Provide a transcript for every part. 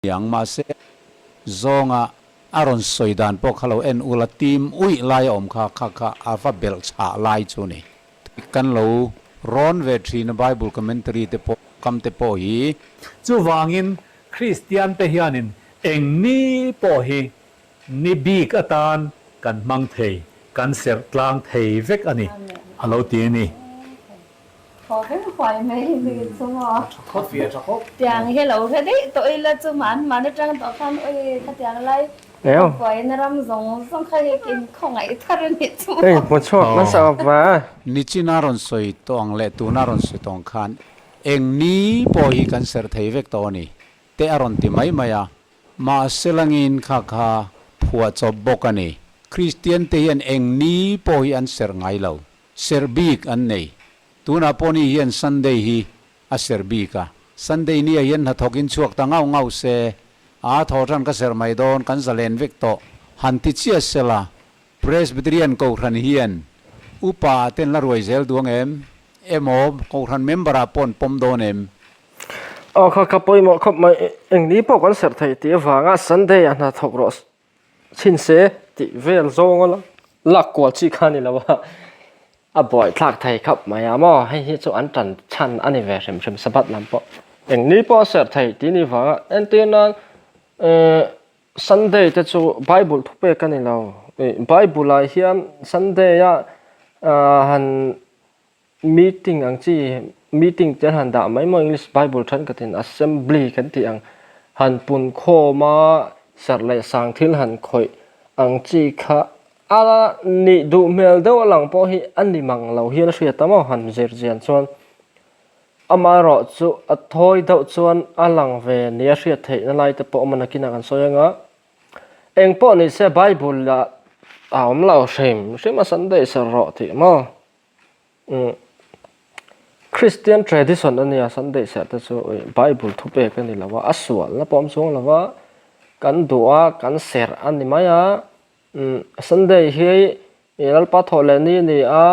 Ang mahse zawnga a rawn sawi dan pawh kha lo en ula tim uih lai a awm kha kha kha a va belh chhah lai chu ni. Kan lo rawn ve thin a Bible commentary te pawh kam te pawh hi. Chuvangin Kristian te hianin eng ni pawh hi ni bik atan kan hmang thei, kan serh tlang thei vek a ni, a lo ti a ni. Thaw veng huai mai ni chu maw. Tiang hi lo hre daih tawh ila chu man man atang tawh khan ui khatiang lai buaina ram zawng zawng kha hi in khawngaih thar a nih chu maw. Hei hmu chhuak nasa awp va. Nichina rawn sawi tawh ang leh tuna rawn sawi tawh ang khan eng ni pawh hi kan serh thei vek tawh a ni te a rawn ti mai mai a. Mahse langin kha kha phuahchawp bawk a ni. Kristian te hian eng ni pawh hi an serh ngai lo. Serh bik an nei. Tunah pawh ni hian Sunday hi a serh bik a. Sunday nia hian hnathawk in chhuak ta ngauh ngauh se, Aa thaw tan ka serh mai dawn, kan zalen vek tawh. Han ti chiah sela, Presbyterian Kohhran hian upa ah ten la ruai zel duang em? Emaw Kohhran member ah pawh an pawm dawn em? Aw kha ka pawimawh khawp mai, engni pawh kan serh thei tih avanga Sunday ah hnathawk rawh Chhin se tih vel zawng a lak kual chi kha a ni lo a, a buaithlak thei khawp mai a maw, hei hi chu an tan chhan a ni ve hrim hrim Sabbath lam pawh eng ni pawh a serh thei tih ni vanga entir nan ehh Sunday te chu Bible thupek a ni lo, ih Bible ah hian Sunday a han Meeting ang chi, meeting te an han dah mai maw English Bible thenkhatin assembly kan tih ang han pun khawm a, serh leh sang thil han khawih ang chi kha a nih duh hmel deuh a lang pawh hi a ni mang lo hian a hriat a maw han zir chian chuan amaherawh chu a thawi deuh chuan a lang ve nia hriat theihna lai te pawh a awm a nakinah kan sawi anga eng pawh ni se Bible ah a awm lo hrim hrim a Sunday serh rawh tih maw. Christian tradition a nia Sunday serh te chu Bible thu pek a ni lo a, a sualna pawh a awm chuang lo va, kan duh a kan serh a ni mai a, Sunday hi Lalpa thawh leh ni a ni a,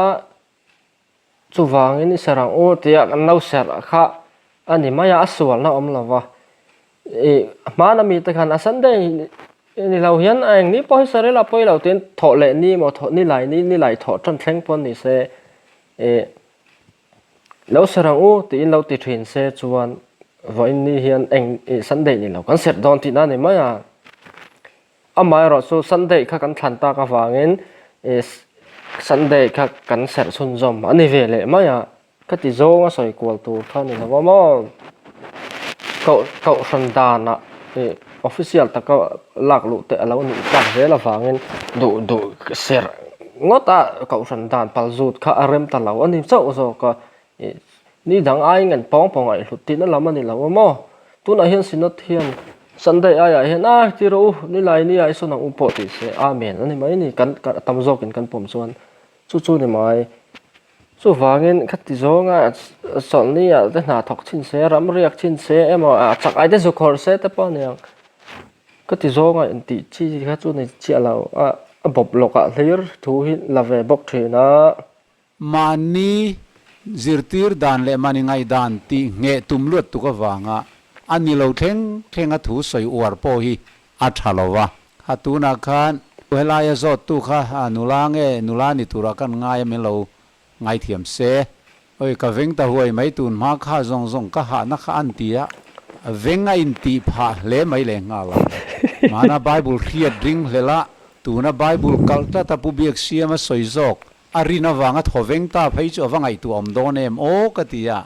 chuvangin i serh ang u tia kan lo serh kha a ni mai a, a sualna a awm lo va. Ih hmana mite khan a Sunday ni lo hian a eng ni pawh hi sawi rel a pawi lo tiin thawh leh ni emaw thawh ni lai ni ni lai thawh tan thleng pawh ni se ih lo serh ang u tiin lo ti thin se chuan vawiin ni hian eng ih Sunday ni lo kan serh dawn tihna a ni mai a. Amaherawh chu Sunday kha kan thlan tak avangin ih Sunday kha kan serh chhunzawm a ni ve leh mai a. Ka ti zawng a sawi kual tur kha ni lo a maw? Koh kohhran danah ih official taka lak luh te a lo nih tak zel avangin duh duh serh ngawt a kohhran dan pal zut kha a rem ta lo a ni chauh zawk a, ih ni dang aiin kan pawng pawng ngaih hlut tihna lam a ni lo a maw? Tunah hian Synod hian Sunday aiah hian a ti rawh u nilai ni ah i sawn ang u pawh tih se Amen a ni mai ni kan tam zawkin kan pawm chuan chu chu ni mai. Chuvangin khati zawnga chawlhni ah te hna thawk chin se, ram riak chin se emaw a chak ai te zu khawrh se te pawh a ni ang. Khati zawnga intih chi kha chu ni chiah lo a, a bawp lawkah hlir thu hi la ve bawk thin a. Mahni zirtir dan leh mahni ngaihdan tih ngheh tum luat tuk avanga a ni lo thleng thlenga thu sawi uar pawh hi a tha lo va. Kha tunah khan helaia zawttu kha nula nge nula ni turah kan ngai a min lo ngaithiam se. Oi ka veng ta huai mai tun hma kha zawng zawng ka hahna kha an ti a, veng a intih phah hle mai leh nghal ang. Mahna Bible hriat ring hlel a, tuna Bible kalh tlat a Pu Biaksiama sawi zawk a rin avanga thaw veng ta phei chu a va ngaihtuah awm dawn em aw ka ti a,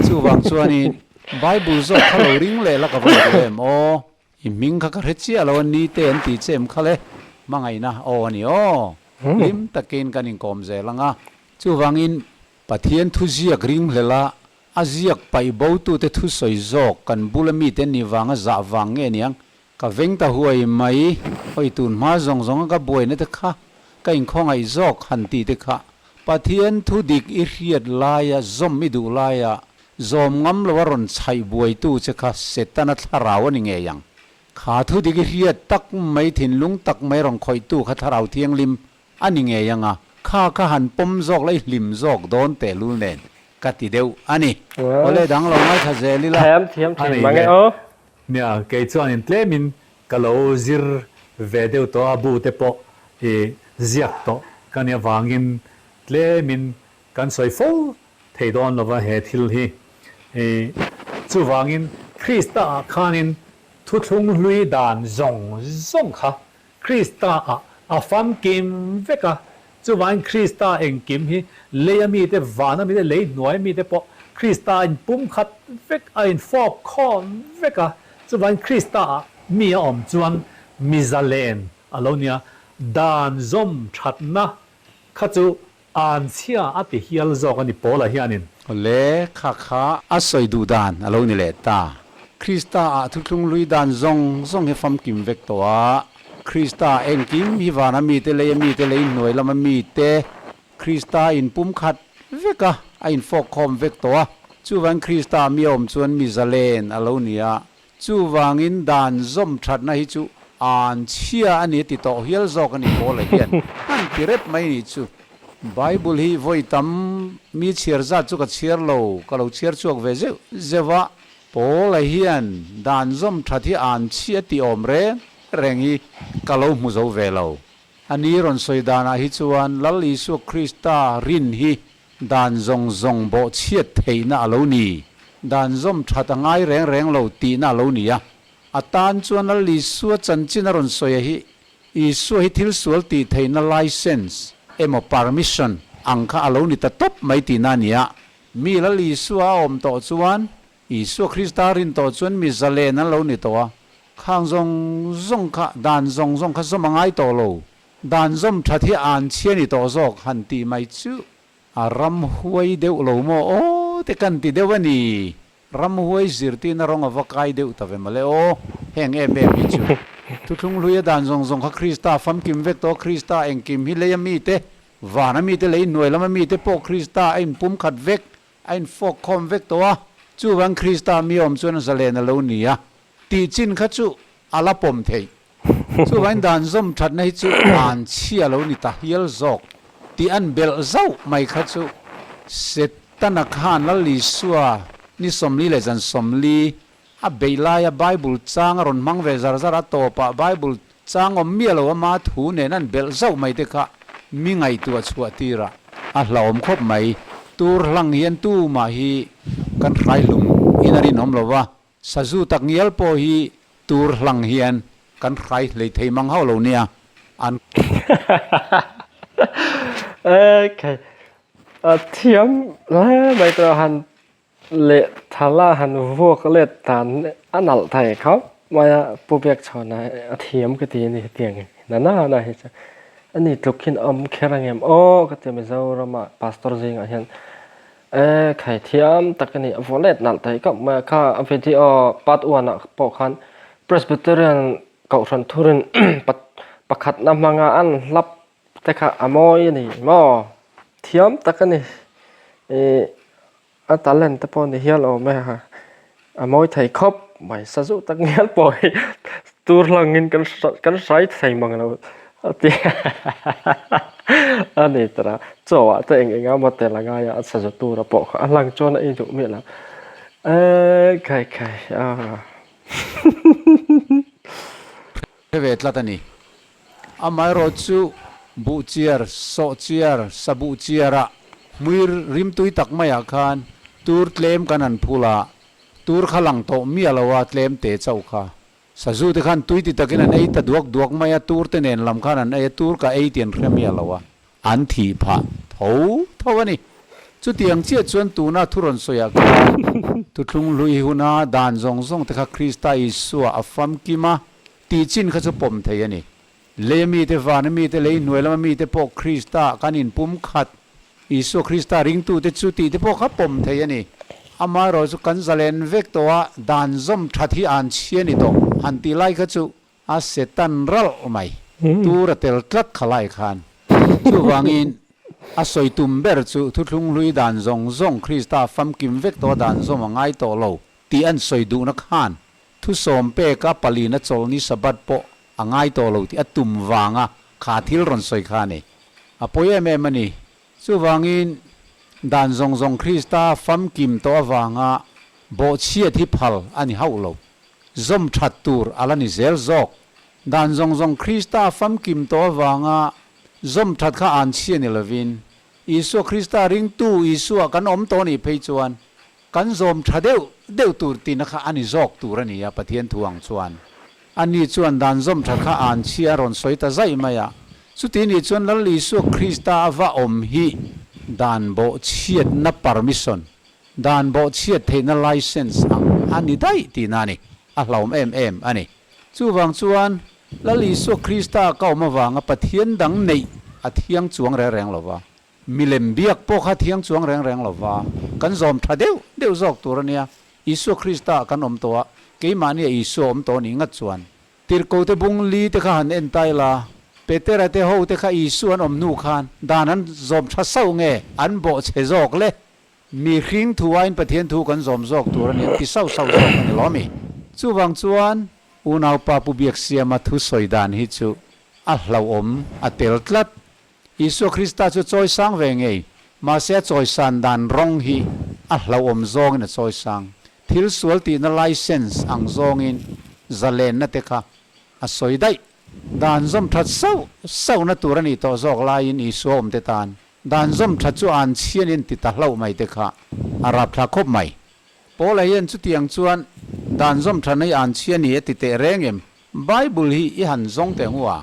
chuvang chuanin Bible zawk kha lo ring leh la ka va duh em aw. I hming kha ka hre chiah lo a ni te an ti che em kha le? Hmangaihna aw a ni aw. Hlim takin kan inkawm zel ang a. Chuvangin Pathian thu ziak ringhlel a, a ziak paih botute thu sawi zawk kan bula mite ni vanga zah vang nge niang? Ka veng ta huai mai, hawi tun hma zawng zawnga ka buaina te kha ka inkhawngaih zawk han tih te kha Pathian thu dik i hriat laia zawm i duh laia Zawm ngam lo a rawn chhaih buaitu che kha Setana thlarau a ni ngei ang. Kha thu dik i hriat tak mai thinlung tak mai rawn khawihtu kha thlarau thianghlim a ni ngei ang a, kha kha han pawm zawk la i hlim zawk dawn tehlul nen ka ti deuh a ni. Awle dang lo ngaithla zel ila Thiam thiam a thin nei mange le. aw. Nia, kei chuanin tlemin ka lo zir ve deuh tawh a, bu te pawh i ziak tawh ka nih avangin tlemin kan sawi fo thei dawn lo va he thil hi. I chuvangin Krista ah khanin thuthlung hlui dan zawng zawng kha Krista ah a famkim vek a, chuvangin Krista engkim hi leia mite, vana mite, lei hnuaia mite pawh Krista a inpumkhat vek, a infawp khawm vek a, chuvangin Krista ah mi a awm chuan mi zalen a lo nia, dan zawm thatna kha chu Anchhia a ti hial zawk a ni Paula hianin. Awle, kha kha a sawi duh dan a lo ni leh ta. Krista ah thuthlung hlui dan zawng zawng hi famkim vek tawh a. Krista engkim hi vana mite lei a mite lei hnuai lama mite Krista inpumkhat vek a, a infawkkhawm vek tawh a. Chuvangin Krista ah mi a awm chuan mi zalen a lo ni a. Chuvangin dan zawm thatna hi chu an chhia a ni ti tawh hial zawk a ni Paula hian an ti rep mai ni chu. Bible hi vawi tam mi chhiar zat chu ka chhiar lo, ka lo chhiar chhuak ve zeuh zeuh a, Paula hian dan zawm that hi an chhia tih awm reng reng hi ka lo hmu zo ve lo. A ni rawn sawi danah hi chuan Lal Isua Krista rin hi Dan zawng zawng bawh chhiat theihna a lo ni. Dan zawm that a ngai reng reng lo tihna a lo ni a. A tan chuan Lal Isua chanchin a rawn sawi a hi, Isua hi thil sual tih theihna license emaw permission ang kha a lo ni ta tawp mai tihna a ni a. Mi Lal Isua a awm tawh chuan, Isua Krista rin tawh chuan mi zalen an lo ni tawh a. Khang zawng zawng kha, dan zawng zawng kha zawm a ngai tawh lo. Dan zawm that hi an chhia ni tawh zawk han tih mai chu a ramhuai deuh lo maw aw te kan ti deuh a ni. Ramhuai zirtirna rawng a va kai deuh ta ve mawle aw heng em em hi chu. Thuthlung hluia dan zawng zawng kha Krista famkim vek tawh Krista engkim hi lei a mite, van a mite lei hnuai lam a mite pawh Krista a inpum khat vek, a infawk khawm vek tawh a, chuvang Krista mi awm chuan zalen a lo ni a tih chin kha chu a la pawm theih. Chuvangin dan zawm thatna hi chu an chhia lo ni ta hial zawk tih an belh zauh mai kha chu Setana khan Lal Isua ni 40 leh zan 40 a beih laia Bible chang a rawn hmang ve zar zar a tawpah Bible chang awm miah lo ama thu nen an belh zauh mai te kha mi ngaihtuah chhuah tirah a hlauhawm khawp mai. Tur hlang hian tumah hi kan hrai hlum in a rinawm lo va. Sazu tak ngial pawh hi tur hlang hian kan hrai hlei thei mang hauh lo nia, an. Okay. A thiam hle mai tawh han leh thala han vuak let dan a nalh thei khawp mai a, Pu Biakchhawna a thiam ka ti a ni hetiang hi na na na hi chu ani tluk hian awm kher ang em aw ka ti Mizorama pastor zingah hian. E khai thiam tak a ni, a vaw let nalh thei khawp mai a, kha a video part one ah pawh khan Presbyterian kohhran thurin pakhatna hmanga an hlap te kha a mawi a ni maw, thiam tak a ni, ih a talent te pawh a ni hial awm e ha, a mawi thei khawp mai, sazu tak ngial pawh hi tur hlangin kan kan hrai thei mang lo a ti a ni tawh a chaw ah te eng eng emaw tel a ngai a a sazu tura pawh kha a hlang chuan a ei duh miah lo eee khai khai aaa. Hre ve tlat a ni. Amaherawh chu buh chiar, sawh chiar, sa buh chiarah hmui rimtui tak maiah khan tur tlem kan han phul a, tur kha lang tawh miah lo a tlem te chauh kha. Sazu te khan tui ti takin an ei ta duak duak mai a, tur te nen lam khan an ei a, tur ka ei tih an hre miah lo a, an thih phah tho tho a ni. Chutiang chiah chuan tuna thu rawn sawiah khan thuthlung hlui huna dan zawng zawng te kha Krista Isua a famkim a tih chin kha chu pawm thei a ni. Lei a mite, van a mite, lei hnuai lama mite pawh Krista kan inpum khat Isua Krista ringtute chu tih te pawh kha pawm thei a ni. Amaherawh chu kan zalen vek tawh a, dan zawm that hi an chhia ni tawh han tih lai kha chu a Setan ralh mai. Tur a tel tlat kha lai khan. Chuvangin a sawi tum ber chu thuthlung hlui dan zawng zawng Krista famkim vek tawh a dan zawm a ngai tawh lo tih an sawi duhna khan thusawm peka palina chawlhni Sabbath pawh a ngai tawh lo tih a tum vanga kha thil rawn sawi kha a ni. A pawi em em a ni. Chuvangin, dan zawng zawng Krista famkim tawh avanga bawhchhiat hi phal a ni hauh lo. Zawm that tur a la ni zel zawk. Dan zawng zawng Krista famkim tawh avanga zawm that kha an chhia ni lovin, Isua Krista ringtu Isua kan awm tawh nih phei chuan kan zawm tha deuh deuh tur tihna kha a ni zawk tur a ni a, Pathian thu ang chuan. Ani chuan dan zawm that kha an chhia a rawn sawi ta zaih mai a. Chuti nih chuan Lal Isua Krista a va awm hi dan bawhchhiatna permission Dan bawhchhiat theihna license ang a ni daih tihna a ni. A hlauhawm em em a ni. Chuvang chuan Lal Isua Krista ka awm avanga Pathian dang neih a thiang chuang reng reng lo va, milem biak pawh kha thiang chuang reng reng lo va, kan zawm tha deuh deuh zawk tur a nia. Isua Krista kan awm tawh a, keimahnia Isua awm tawh nih ngat chuan Tirhkote bung li te kha han en ta ila, Petera te ho te kha Isua an awm hnu khan dan an zawm tha sauh nge an bawhchhe zawk le? Mihring thu aiin Pathian thu kan zawm zawk tur a ni an ti sauh sauh zawk a ni lo mi? Chuvang chuan unaupa Pu Biaksiama thu sawi dan hi chu a hlauhawm a tel tlat. Isua Krista chu chawisang ve ngei, mahse a chawisan dan rawng hi a hlauhawm zawngin a chawisang. Thil sual tihna license ang zawngin zalenna te kha a sawi daih. Dan zawm that sauh sauhna tur a nih tawh zawk laiin Isua awmte tan Dan zawm tha chu an chhian in ti ta hlauh mai te kha a rap thla khawp mai. Paula hian chutiang chuan dan zawm tha nei an chhia ni a ti teh reng em? Bible hi i han zawng teh ngu a?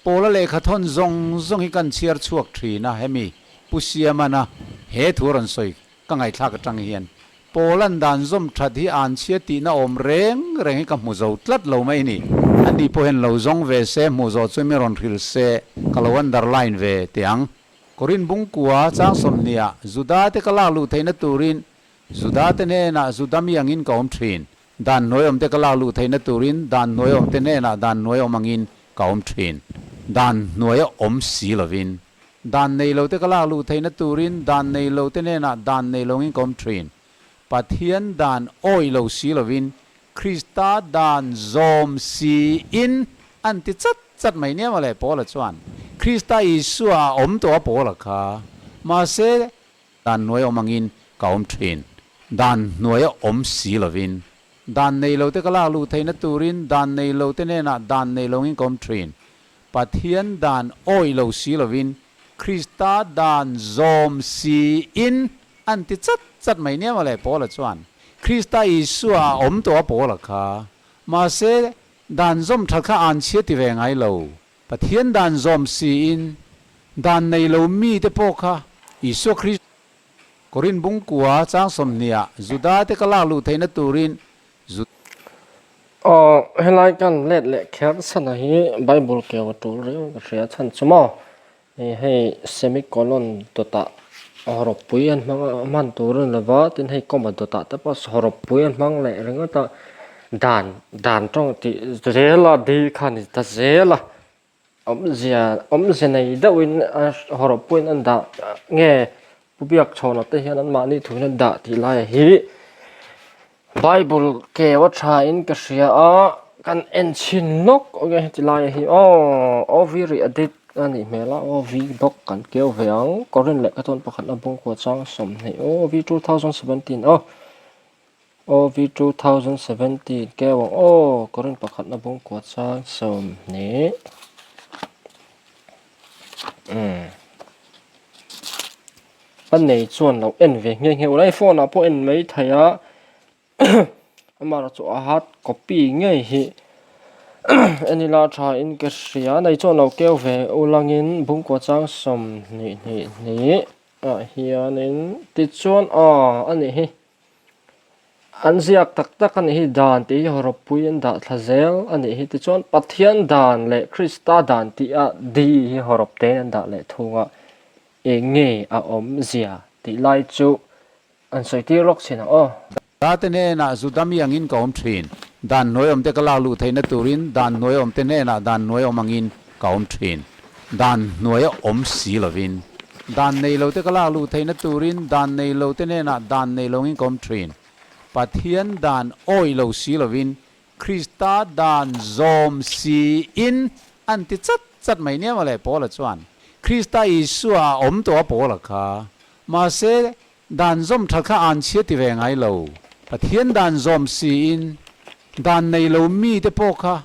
Paula lehkha thawn zawng zawng hi kan chhiar chhuak thin a hemi Pu Siamana he thu rawn sawi ka ngaihthlak atang hian Paula'n dan zawm that hi an chhia tihna awm reng reng hi ka hmu zo tlat lo mai ni. Ani pawh hian lo zawng ve se, hmuh zawh chu mi rawn hrilh se, ka lo underline ve teh ang. Korin bungkua chang sawmhniah Juda te ka lak luh theihna turin Juda te hnenah Juda mi angin ka awm thin. Dan hnuai awm te ka lak luh theihna turin dan hnuai awm te hnenah dan hnuai awm angin ka awm thin. Dan hnuaia awm si lovin. Dan nei lo te ka lak luh theihna turin dan nei lo te hnenah dan nei lo angin ka awm thin. Pathian dan awih lo si lovin Krista dan zawm siin an ti chat chat mai nia mawle Paula chuan Krista Isua a awm tawh a Paula kha. Mahse dan hnuai awm angin ka awm thin. Dan hnuaia awm si lovin dan nei lo te ka lak luh theihna turin dan nei lo te hnenah dan nei lo angin ka awm thin. Pathian dan awih lo si lovin Krista dan zawm siin an ti chat chat mai nia mawle Paula chuan Krista Isua a awm tawh a Paula kha. Mahse, dan zawm that kha an chhia ti ve ngai lo. Pathian dan zawm siin dan nei lo mite pawh kha Isua Krista Korin bungkua chang 20ah Juda te ka lak luh theihna turin Zu. Aw, helai kan let leh kher chhan hi Bible keu a tul riau ka hria chhan chu maw ih hei semicolon dawtah hawrawppui an hmang a hman tur a ni lova tin hei comma dawtah te pawh hawrawppui an hmang leh ringawt a dan dan tawng tih zel a di kha a ni ta zel a. Awmzia awmzia nei deuhin a hawrawp pawhin an dah nge Pu Biakchhawna te hian anmahni thuin an dah tih laiah hi Bible keu a thain ka hria a kan en chhin lawk awk e heti laiah hi aw OV rih adit a nih hmel a OV bawk kan keu ve ang Korin lehkha chuan pakhatna bungkua chang 20 OV 2017 aw. OV 2017 keu ang aw Korin pakhatna bungkua chang 20 umm a nei chuan lo en ve nghe nghe ula hei phone ah pawh en mai thei a amaherawhchu a hard copy ngei hi en ila tha in ka hria a nei chuan lo keu ve ulangin bungkua chang 20 hnih hnih ah hianin tichuan aw a nih hi. An ziak tak tak a nih hi dan tih hi hawrawppui an dah thla zel a nih hi tichuan Pathian dan leh Krista dan tih a di hi hawrawp tein an dah leh thung a eng nge a awmzia tih lai chu an sawi tir lawk chin ang aw. Date hnenah Juda mi angin ka awm thin. Dan hnuai awmte ka lak luh theihna turin dan hnuai awmte hnenah dan hnuai awm angin ka awm thin. Dan hnuaia awm si lovin. Dan nei lo te ka lak luh theihna turin dan nei lo te hnenah dan nei lo angin ka awm thin. Pathian dan awih lo si lovin Krista dan zawm siin an ti chat chat mai nia mawle Paula chuan Krista Isua a awm tawh a Paula kha. Mahse dan zawm that kha an chhia ti ve ngai lo. Pathian dan zawm siin. Dan nei lo mite pawh kha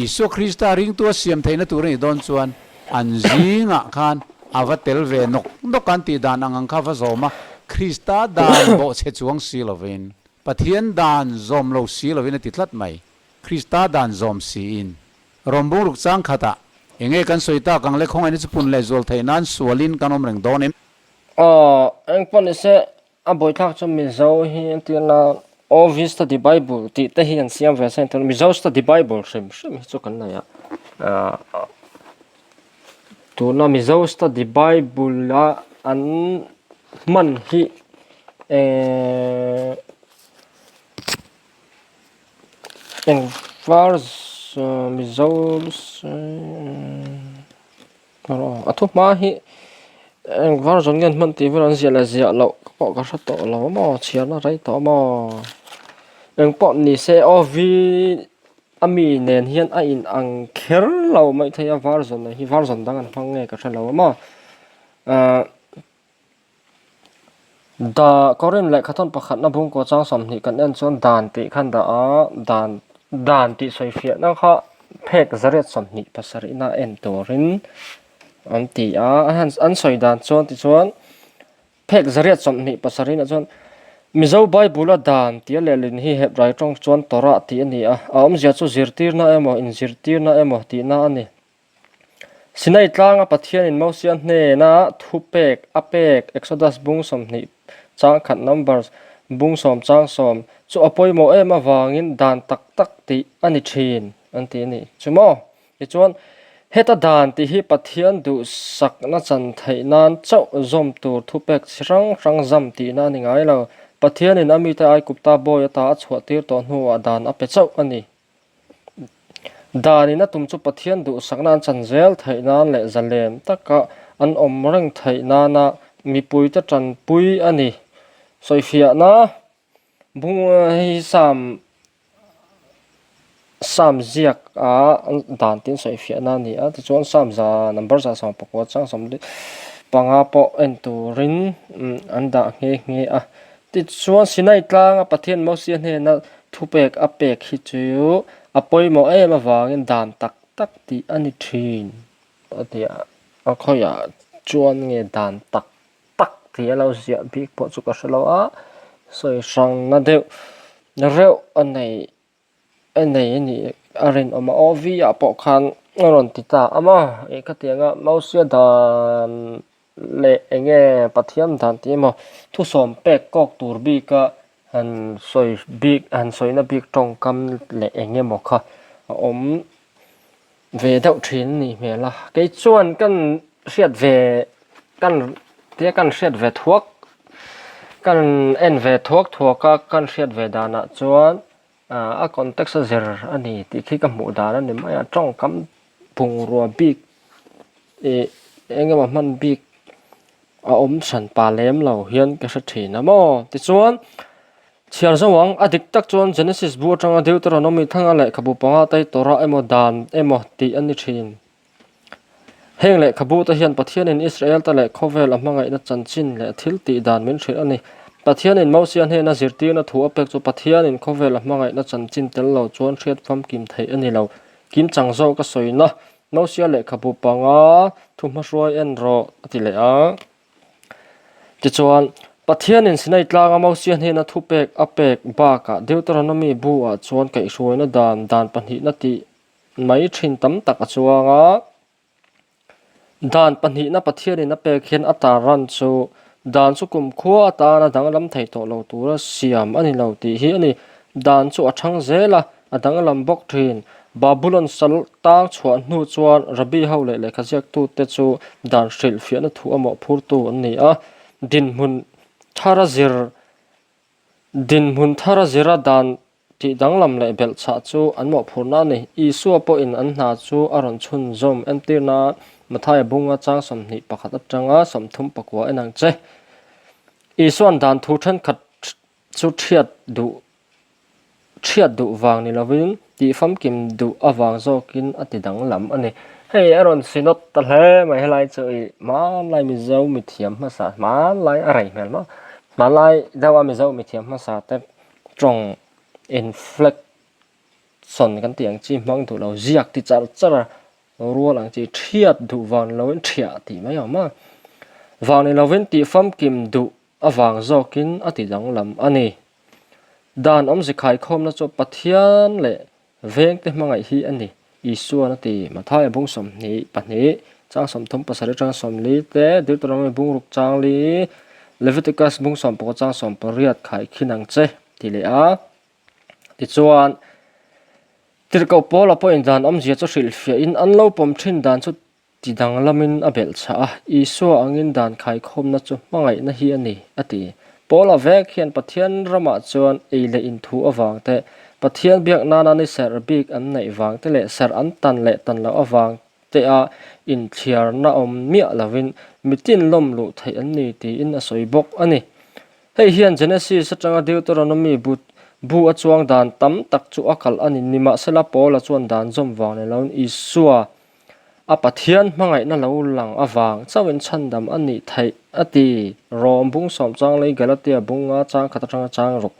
Isua Krista ringtu a siam theihna tur a nih dawn chuan an zingah khan a va tel ve nawk nawk an tih dan ang ang kha va zawm a, Krista dan bawhchhe chuang si lovin, Pathian dan zawm lo si lovin a ti tlat mai. Krista dan zawm siin. Rawmbung ruk chang khatah enge kan sawi tak ang le khawngaihna chu pun leh zual theih nan sualin kan awm reng dawn em? Aw, engpawh nise A buaithlak chu Mizo hi entirna OV Study Bible tih te hi an siam ve a chuan Mizo Study Bible hrim hrim hi chu kan nei a ahh tuna Mizo Study Bible a an hman hi ehh eng verse Mizo. A thu hma hi eng version nge an hman tih vel an ziah leh ziah loh pawh ka hre tawh lo maw chhiarna rei tawh maw eng pawh ni se aw v a mi nen hian a in ang kher lo maithei a version hi version dang an hmang nge ka hre lo maw ahh. Da Korin lehkhathawn pakhatna bungkaw chang 20 kan en chuan dan tih khan dah a, dan dan tih sawi fiahna kha phek 827 na en turin an ti a, an sawi dan chuan tichuan phek 827 ah chuan Mizo Bible a dan tia lehlin hi Hebrai tawng chuan Torah tih a ni a, a awmzia chu zirtirna emaw inzirtirna emaw tihna a ni. Sinai tlanga Pathianin Mosia hnena thupek a pek Exodus bung 20 chang khat Numbers bung sawm chang sawm chu a pawimawh em avangin dan tak tak tih a ni thin an ti a ni. Chu maw? Tichuan, heta dan tih hi Pathian duhsakna chan theih nan chauh zawm tur thupek chi hrang hrang zam tihna a ni ngai lo. Pathianin a mite Aigupta bawi ata a chhuahtir tawh hnuah dan a pe chauh a ni. Danin a tum chu Pathian duhsakna an chan zel theih nan leh zalem taka an awm reng theih nana mipuite tanpui a ni. Sawifiahna bung hi Sam Sam ziak a dan tin sawifiahna a ni a, tichuan Sam za number 119 chang 45 pawh en turin an dah nghe nghe a. Tichuan Sinai tlanga Pathian Mosia hnena Thupek a pek hi chu a pawimawh em avangin dan tak tak tih a ni thin a ti a, a khawiah chuan nge dan tak tak tih a lo ziah bik pawh chu ka hre lo a, sawi hrangna deuh reuh a nei a nei a nih a rinawm a, aw V ah pawh khan a rawn ti ta a maw ih khatianga Mosia dan leh eng nge Pathian dan tih emaw thusawm pek kawk tur bika han sawi bik han sawina bik tawngkam leh eng emaw kha a awm ve deuh thin a nih hmel a kei chuan kan hriat ve kan tia kan hriat ve thuak kan en ve thuak thuak a kan hriat ve danah chuan a context a zir a ni tih khi ka hmuh dan a ni mai a tawngkam bungrua bik ih eng emaw hman bik a awm hran pa lem lo hian ka hre thin a maw tichuan chhiar zo ang a dik tak chuan Genesis bu atanga Deuteronomy thanga lehkhabu panga te Torah emaw dan emaw tih a ni thin. Heng lehkhabu te hian Pathianin Israel te leh khawvel a hmangaihna chanchin leh thil tih dan min hrilh a ni. Pathianin Mosia hnena zirtirna thu a pek chu Pathianin khawvel a hmangaihna chanchin tel lo chuan hriat famkim theih a ni lo. Kim chang zawk a sawina Mosia lehkhabu panga thu hmahruai en rawh a ti leh a. Tichuan, Pathianin Sinai tlanga Mosia hnena thupek a pek bakah Deuteronomy bu-ah chuan kaihhruaina dan dan pahnihna tih mai thin tam tak a chuang a. Dan pahnihna Pathianin a pek hian a tar ran chu dan chu kumkhua atana danglam thei tawh lo tura siam a ni lo tih hi a ni. Dan chu a thang zel a, a danglam bawk thin. Babulon sal tang chhuah hnu chuan Rabbi ho leh lehkha ziaktute chu dan hrilhfiahna thu a mawhphurtu an ni a, dinhmun thara zir dinhmun thara zira dan Tih danglam leh belhchhah chu an mawhphurhna a ni. Isua pawhin an hna chu a rawn chhunzawm. Entirna, Mathaia bunga chang 21 atanga 34 en ang che. Isua'n dan thu thenkhat chu thiat duh thiat duh vang ni lovin tih famkim duh avang zawkin a ti danglam a ni. Hei a rawn synod ta hle mai helai chu i hmanlai Mizo mithiam hmasa hmanlai a rei hmel maw hmanlai deuha Mizo mithiam hmasa te tawng inflect. Sawn kan tih ang chi hmang duh lo ziak ti char char a, rual ang chi thiat duh vang ni lovin thiah tih mai awm a, vang ni lovin tih famkim duh avang zawkin a ti danglam a ni. Dan awmzi khaikhawmna chu Pathian leh vengte hmangaih hi a ni, Isuan a ti. Mathaia bung 22, chang 37 atanga 40 te, Deuteronomy bung ruk chang li, Leviticus bung 16 chang 18 khaikhin ang che ti leh a. Tichuan, Tirhkoh Paula pawhin dan awmzia chu hrilhfiahin an lo pawm thin dan chu ti danglamin a belh chhah a, Isua angin dan khaikhawmna chu hmangaihna hi a ni, a ti. Paula vek hian Pathian ramah chuan ei leh inthu avang te, Pathian biak nana ni serh bik an neih vang te leh serh an tan leh tan loh avang te a inthliarna awm miah lovin mitin lawm luh theih an ni tiin a sawi bawk a ni. Hei hian Genesis atanga Deuteronomy bu bu a chuang dan tam tak chu a kalh a ni. Nimahsela Paula chuan dan zawm vang ni loin Isua a Pathian hmangaihna lo lang avang chauhin chhandam a nih theih a ti. Rom bung sawm chang lei Galatia bunga chang khat atanga chang ruk.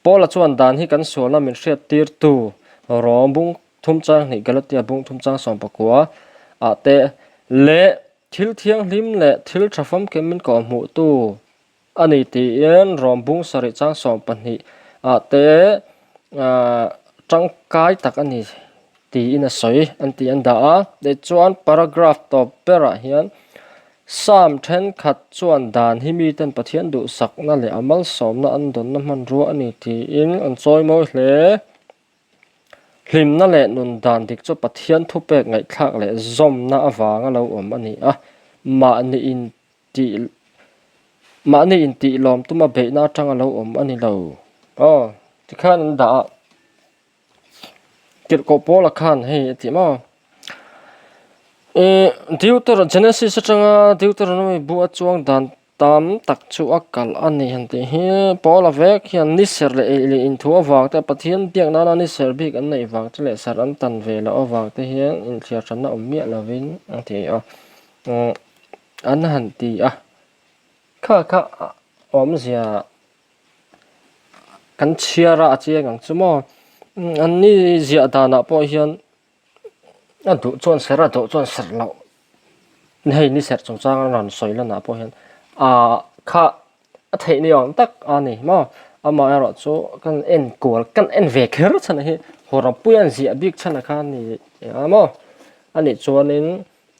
Paula chuan dan hi kan sualna min hriattirtu Rom bung thum chang hnih Galatia bung thum chang 19 ah te leh thil thianghlim leh thil tha famkim min kawhhmuhtu a ni tiin Rom bung sarih chang 12 ah te tangkai tak a ni tiin a sawi an tih an dah a. Tichuan paragraph tawp berah hian Psalm thenkhat chuan dan hi miten Pathian duhsakna leh a malsawmna an dawnna hmanrua a ni tiin an chawimawi hle. Hlimna leh nun dan dik chu Pathian thupek ngaihthlak leh zawmna avanga lo awm a ni a, mahni intih mahni intih lawm tuma beihna atanga lo awm a ni lo. Aw, tikhan an dah a, Tirhkoh Paula khan hei a ti maw? Ih Deuter Genesis atanga Deuteronomy bu a chuang dan Tam tak chu a kalh a ni han tih hi Paula vek hian ni serh leh eih leh inthu avang te Pathian biak nana ni serh bik an neih vang te leh serh an tan ve loh avang te hian inthliar hranna awm miah lovin a ti a an han ti a kha kha awmzia kan chhiar a a chiang ang chu maw an ni ziah danah pawh hian. A duh chuan serh a duh chuan serh loh hei ni serh chungchang a rawn sawi lanah pawh hian ahh kha a theih ni awm tak a ni maw amaherawh chu kan en kual kan en ve kher chhan hi hawrawpui an ziah bik chhan a kha a ni a maw a nih chuanin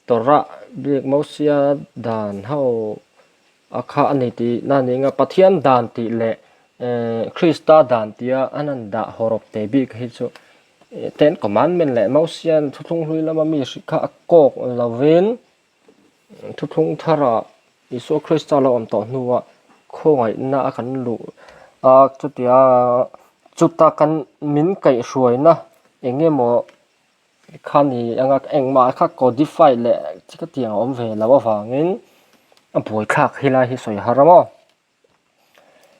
Torah bik Mosia dan ho a kha a ni tih na ni anga Pathian dan tih leh ehh Krista dan tia an han dah hawrawp te bik hi chu Ten Commandment leh Mosian thuthlung hlui lama mi hrilh kha a kawk lovin thuthlung tharah Isua Krista lo awm tawh hnuah khawngaihna a kan luh a chutia chuta kan min kaihhruaina eng emaw kha ni anga engmah kha codify leh chutiang a awm ve loh avangin a buaithlak helai hi sawi har a maw.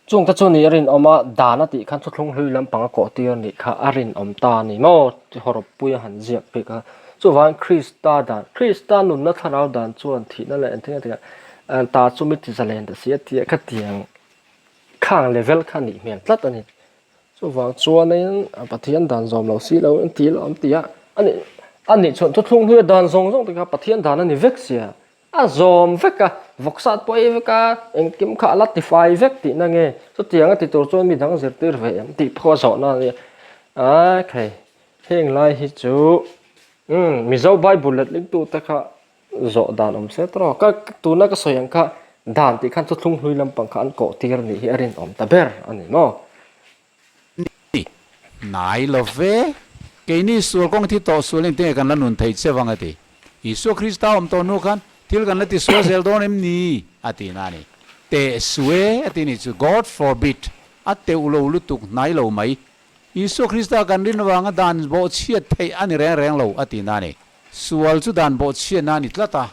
Chungte chu nih a rinawm a, dan a tih khan thuthlung hlui lampang a kawh tir nih kha a rinawm ta a ni maw? Ti hawrawppui a han ziak bik a. Chuvangin Krista dan, Krista nunna thlarau dan chuan thihna leh engtin nge tia ta chu mi ti zalen ta si a tia khatiang khang level kha a nih hmel tlat a ni. Chuvang chuanin Pathian dan zawm lo si lo in ti lo an ti a, a nih a nih chuan thuthlung hluia dan zawng zawng te kha Pathian dan a ni vek sia. A zawm vek a, vawksat pawh ei vek a, engkim kha a la tifai vek tihna nge? Chutiang a ti tur chuan mi dang zirtir ve em tih pawh a zawhna a nia. Ai khai, heng lai hi chu umm Mizo Bible letlingtute kha zawh dan awm se tawh. Ka tuna ka sawi ang kha dan tih khan thuthlung hlui lampang kha an kawh tir anih hi a rinawm ta ber a ni maw? Ni, hnai lo ve. Keini sual kawng thi tawh sual engtin nge kan la nun theih che vang a ti. Isua Krista awm tawh hnu khan thil kan la ti sual zel dawn em ni? a ti na a ni. Teh sue a ti ni chu God forbid a teuh lo lutuk hnai lo mai. Isua Krista kan rin avanga dan bawhchhiat theih a ni reng reng lo a ti na a ni. Sual chu dan bawhchhiatna a ni tlat a.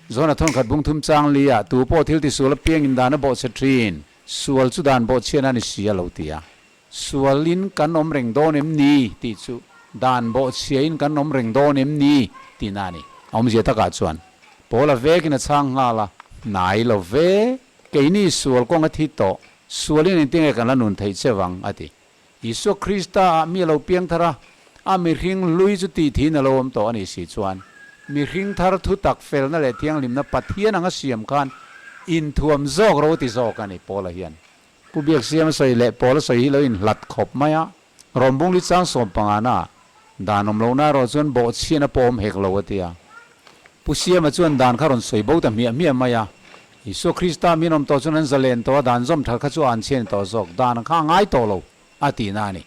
Zona thawnkhat bung thum chang li ah tu pawh thil ti sual apiangin dan a bawhchhe thin. Sual chu dan bawhchhiatna a ni si a lo ti a. Sualin kan awm reng dawn em ni tih chu dan bawhchhiain kan awm reng dawn em ni tihna a ni. A awmzia takah chuan Paula vekin a chhang nghal a, Hnai lo ve, keini sual kawng a thi tawh, sualin engtin nge kan la nun theih che vang a ti. Isua Krista ah mi a lo piang thar a, A mihring hlui chu tih thiin a lo awm tawh a nih si chuan, mihring thar thu tak felna leh thianghlimna Pathian anga siam khan inthuam zawk ro ti zawk a ni, Paula hian. Pu Biaksiama sawi leh Paula sawi hi lo inhlat khawp mai a, Rawmbungli chang sawmpangana dan awm lohna erawh chuan bawhchhian a pawm hek lo a ti a. Pu Siama chuan dan kha rawn sawi bo ta hmiah hmiah mai a. Isua Krista min awm tawh chuan an zalen tawh a, dan zawm that kha chu a anchhian tawh zawk, dan kha a ngai tawh lo a tihna a ni.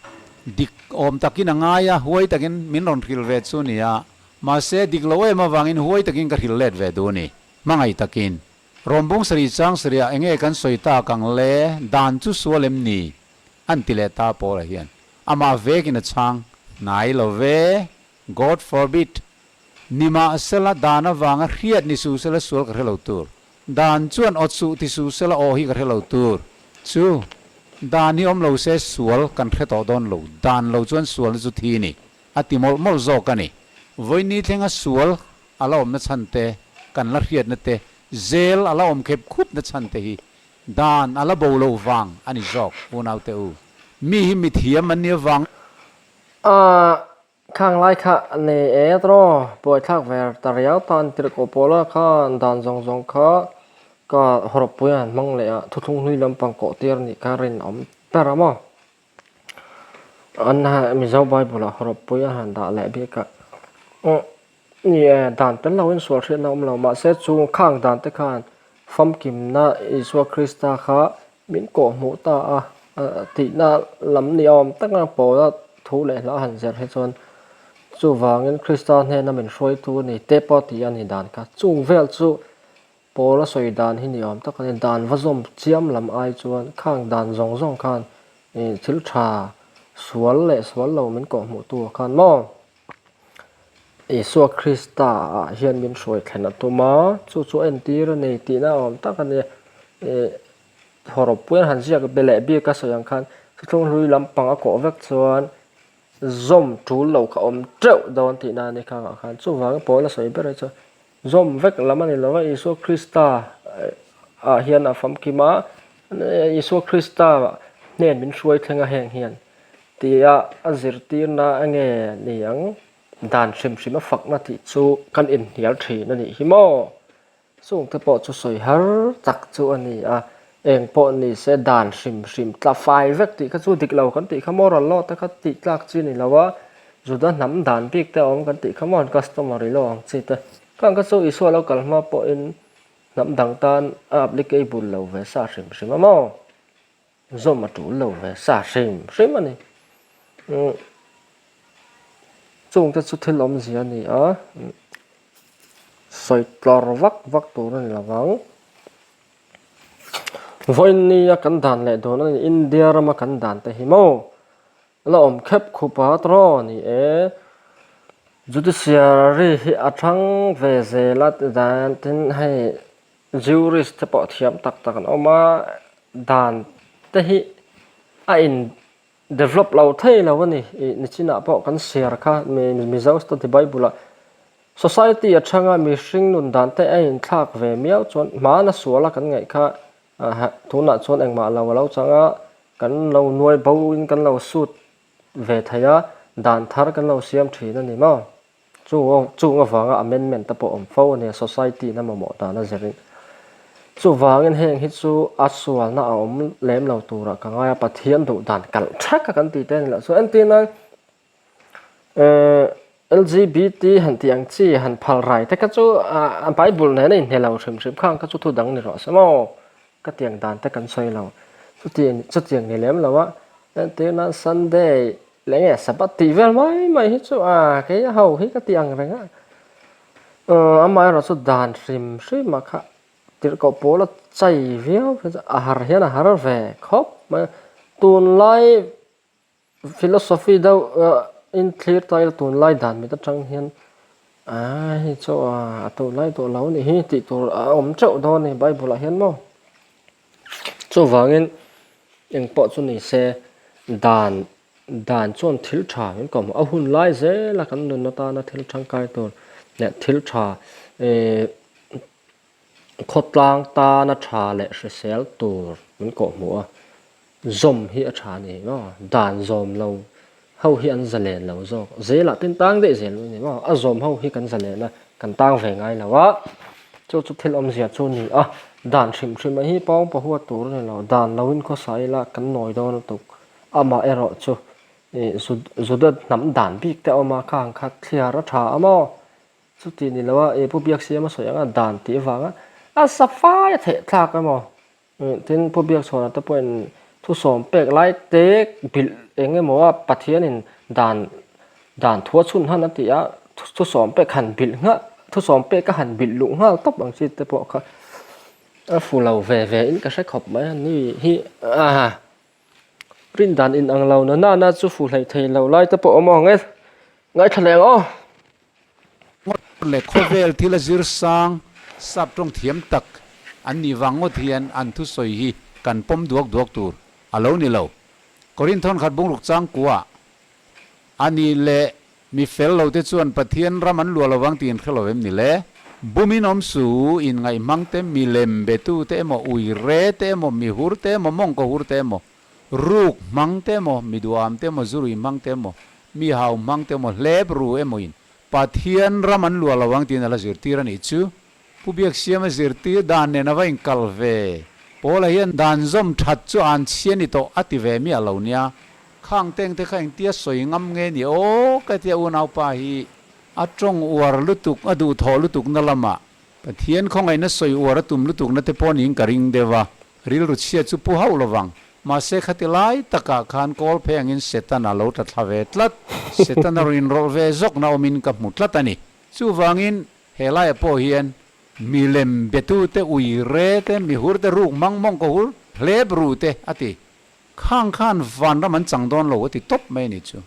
Dik awm takin a ngai a, huai takin min rawn hrilh ve chu ni a, mahse dik lo em avangin huai takin ka hrilh let ve duh a ni. Hmangaih takin. Rawmbung sarih chang sarihah enge kan sawi tak ang le, dan chu sual em ni? An ti leh ta Paula hian amah vekin a chhang hnai lo ve, God forbid! Nimahsela dan avanga hriat ni suh sela sual ka hre lo tur. Dan chuan awt suh ti suh sela aw hi ka hre lo tur. Chu, dan hi awm lo se sual kan hre tawh dawn lo, dan lo chuan sualna chu thi ni, a ti mawlh mawlh zawk a ni. Vawiini thlenga sual a la awmna chhan te, kan la hriatna te, zel a la awm khep khupna chhan te hi Dan a la bo lo vang a ni zawk, unaute u. Mi hi mithiam an ni avang. A khang lai kha nei e tawh buaithlak ve ta riau tan tirhkoh pawla khan dan zawng zawng kha ka hawrawppui a han hmang leh a, thuthlung hlui lampang kawh tir nih kha rinawm ber a maw. An Mizo Bible ah hawrawppui a han dah leh bik a. Ni e, dan tel loin sual hriatna awm lo. Mahse chung khang dan te khan famkimna Isua Krista kha min kawhhmuh ta a, tihna lam ni awm taka Paula thu leh hla han zir hi chuan chuvangin Krista hnena min hruaitu a ni te pawh tih a ni dan kha. Chung vel chu Paula sawi dan hi ni awm tak a ni. Dan va zawm chiam lam ai chuan khang dan zawng zawng khan thil tha sual leh sual lo min kawhhmuhtu khan maw? Isua Krista ah hian min hruai thlen a tum a, chu chu a entir a ni tihna a awm tak a ni. Ih hawrawppui an han ziak be leh bik a sawi ang khan thuthlung hlui lampang a kawh vek chuan zawm tul lo kha awm teuh dawn tihna a ni khangah khan. Chuvangin Paul a sawi ber hi chu zawm vek lam a ni lo va, Isua Krista ah hian a famkim a, Isua Krista hnen min hruai thleng a heng hian. Tia a zirtirna a nge ni ang? Dan hrim hrim a fakna tih chu kan inhnial thin a nih hi maw? Chungte pawh chu sawi har tak chu a ni a, eng pawh ni se dan hrim hrim tla fai vek tih kha chu dik lo kan tih kha moral law te kha tih tlak chi ni lo a, Juda hnam dan bik te a awm kan tih kha maw customary law ang chi te. Khang kha chu Isua lo kal hma pawhin hnam dang tan a applicable lo ve sa hrim hrim a maw? Zawm a tul lo ve sa hrim hrim a ni. Umm chungte chu thil awmzia a ni a, sawi tlawr vak vak tur a ni lo vang. Vawinia kan dan leh dawn a ni, India rama kan dan te hi maw la awm khep khup a tawh ni e. Judiciary hi a thang ve zel a tidan tin hei. Jurist te pawh thiam tak tak an awm a, dan te hi a in develop lo thei lo a ni. Ih nichinah pawh kan share kha Mizo Study Bible ah society atanga mihring nun dan te a inthlak ve miau chuan hmana suala kan ngaih kha tunah chuan engmah lo a lo chang a, kan lo nuai bo in kan lo sut ve thei a, dan thar kan lo siam thin a ni maw? Chung chung avanga amendment te pawh awm fo a nia, society in a mamawh dan a zirin. Chuvangin heng hi chu a sualna a awm lem lo turah ka ngai a, Pathian duh dan kalh thak a kan tih te a ni loh chuan entir nan LGBT han tih ang chi han phal rai te kha chu a Bible nen a inhne lo hrim hrim khang kha chu thu dang ni rawh se maw? Ka tiang dan te kan sawi lo. Chutiang chutiang ni lem lo a, entir nan Sunday leh nge Sabbath tih vel mai mai hi chu a kei a ho hi ka ti ang reng a. Amaherawh chu dan hrim hrim ah kha tirhkoh pawl a chai viau phei chu a har hian a har ve khawp mai a. Tunlai Philosophy deuh in thlir ta ila tunlai dan mit atang hian aa hei chu a tunlai tawh lo anih hi tih tur a awm teuh dawn a ni bible ah hian maw. Chuvangin engpawh chu ni se dan dan chuan thil tha min kawm a hun lai zel a kan nun atana thil tangkai tur leh thil tha ihh khawtlang tana tha leh hrisel tur min kawhhmuh a. Zawm hi a tha a ni maw? Dan zawm lo ho hi an zalen lo zawk. Zelah ten tang daih zel mai a ni maw? A zawm ho hi kan zalen a, kan tang ve ngai lo a. Chu chu thil awmzia chu a ni a, dan hrim hrim a hi pawng pahua tur a ni lo. Dan loin khawsa ila kan nawi dawn lutuk. Amah erawh chu ih Juda hnam dan bik te a awm a, kha ang kha thliar a tha a maw? Chuti ni lo a, ih Pu Biaksiama sawi anga dan tih avanga a safai a theih thlak emaw? Tin, Pu Biakchhawna te pawhin thusawm pek lai te bilh eng emaw a Pathianin dan dan thu a chhun han a ti a, thusawm pek han bilh nghah thusawm pek a han bilh luh nghal tawp ang chi te pawh kha a fu lo ve ve in ka hre khawp mai a ni hi a rin dan inang lo na nana chu fu hleih thei lo lai te pawh a awm ang e ngaithla leh ang aw. Ngawt leh khawvel thil a zir sang sap tawng thiam tak an nih vang ngawt hian an thusawi hi kan pawm duak duak tur a lo ni lo. Korinth thawnkhat bungruk changkua a nih leh mi fel lo te chuan Pathian ram an luah lovang tih in hre lo em ni le? Bumin awm su in ngaihmang te, milem betu te emaw, ui re te emaw, mi hur te emaw, mawngkaw hur te emaw, Ruk hmang te emaw, mi duham te emaw, zurui hmang te emaw, mi hau hmang te emaw, hlep ru emaw in Pathian ram an luah lo ang tiin a la zirtir a nih chu. Pu Biaksiama zirtir dan nen a va inkal ve. Paula hian dan zawm that chu an chhia ni tawh a ti ve miah lo nia. Khang teng te kha engtia sawi ngam nge ni aw ka tia unaupa hi a tawng uar lutuk a duhthawh lutuk na lamah Pathian khawngaihna sawi uar a tum lutukna te pawh niin ka ring deuh a, rilru chhia chu pu hauh lovang. Mahse khati lai takah khan kawl phei angin Setana lo tla thla ve tlat. Setana rawn inrawlh ve zawkna awmin ka hmu tlat a ni. Chuvangin he laiah pawh hian milem betute, ui re te, mihur te, ruk mang mawng ka hur hlep ru te a ti. Khang khan vanram an chang dawn lo a ti tawp mai a ni chu.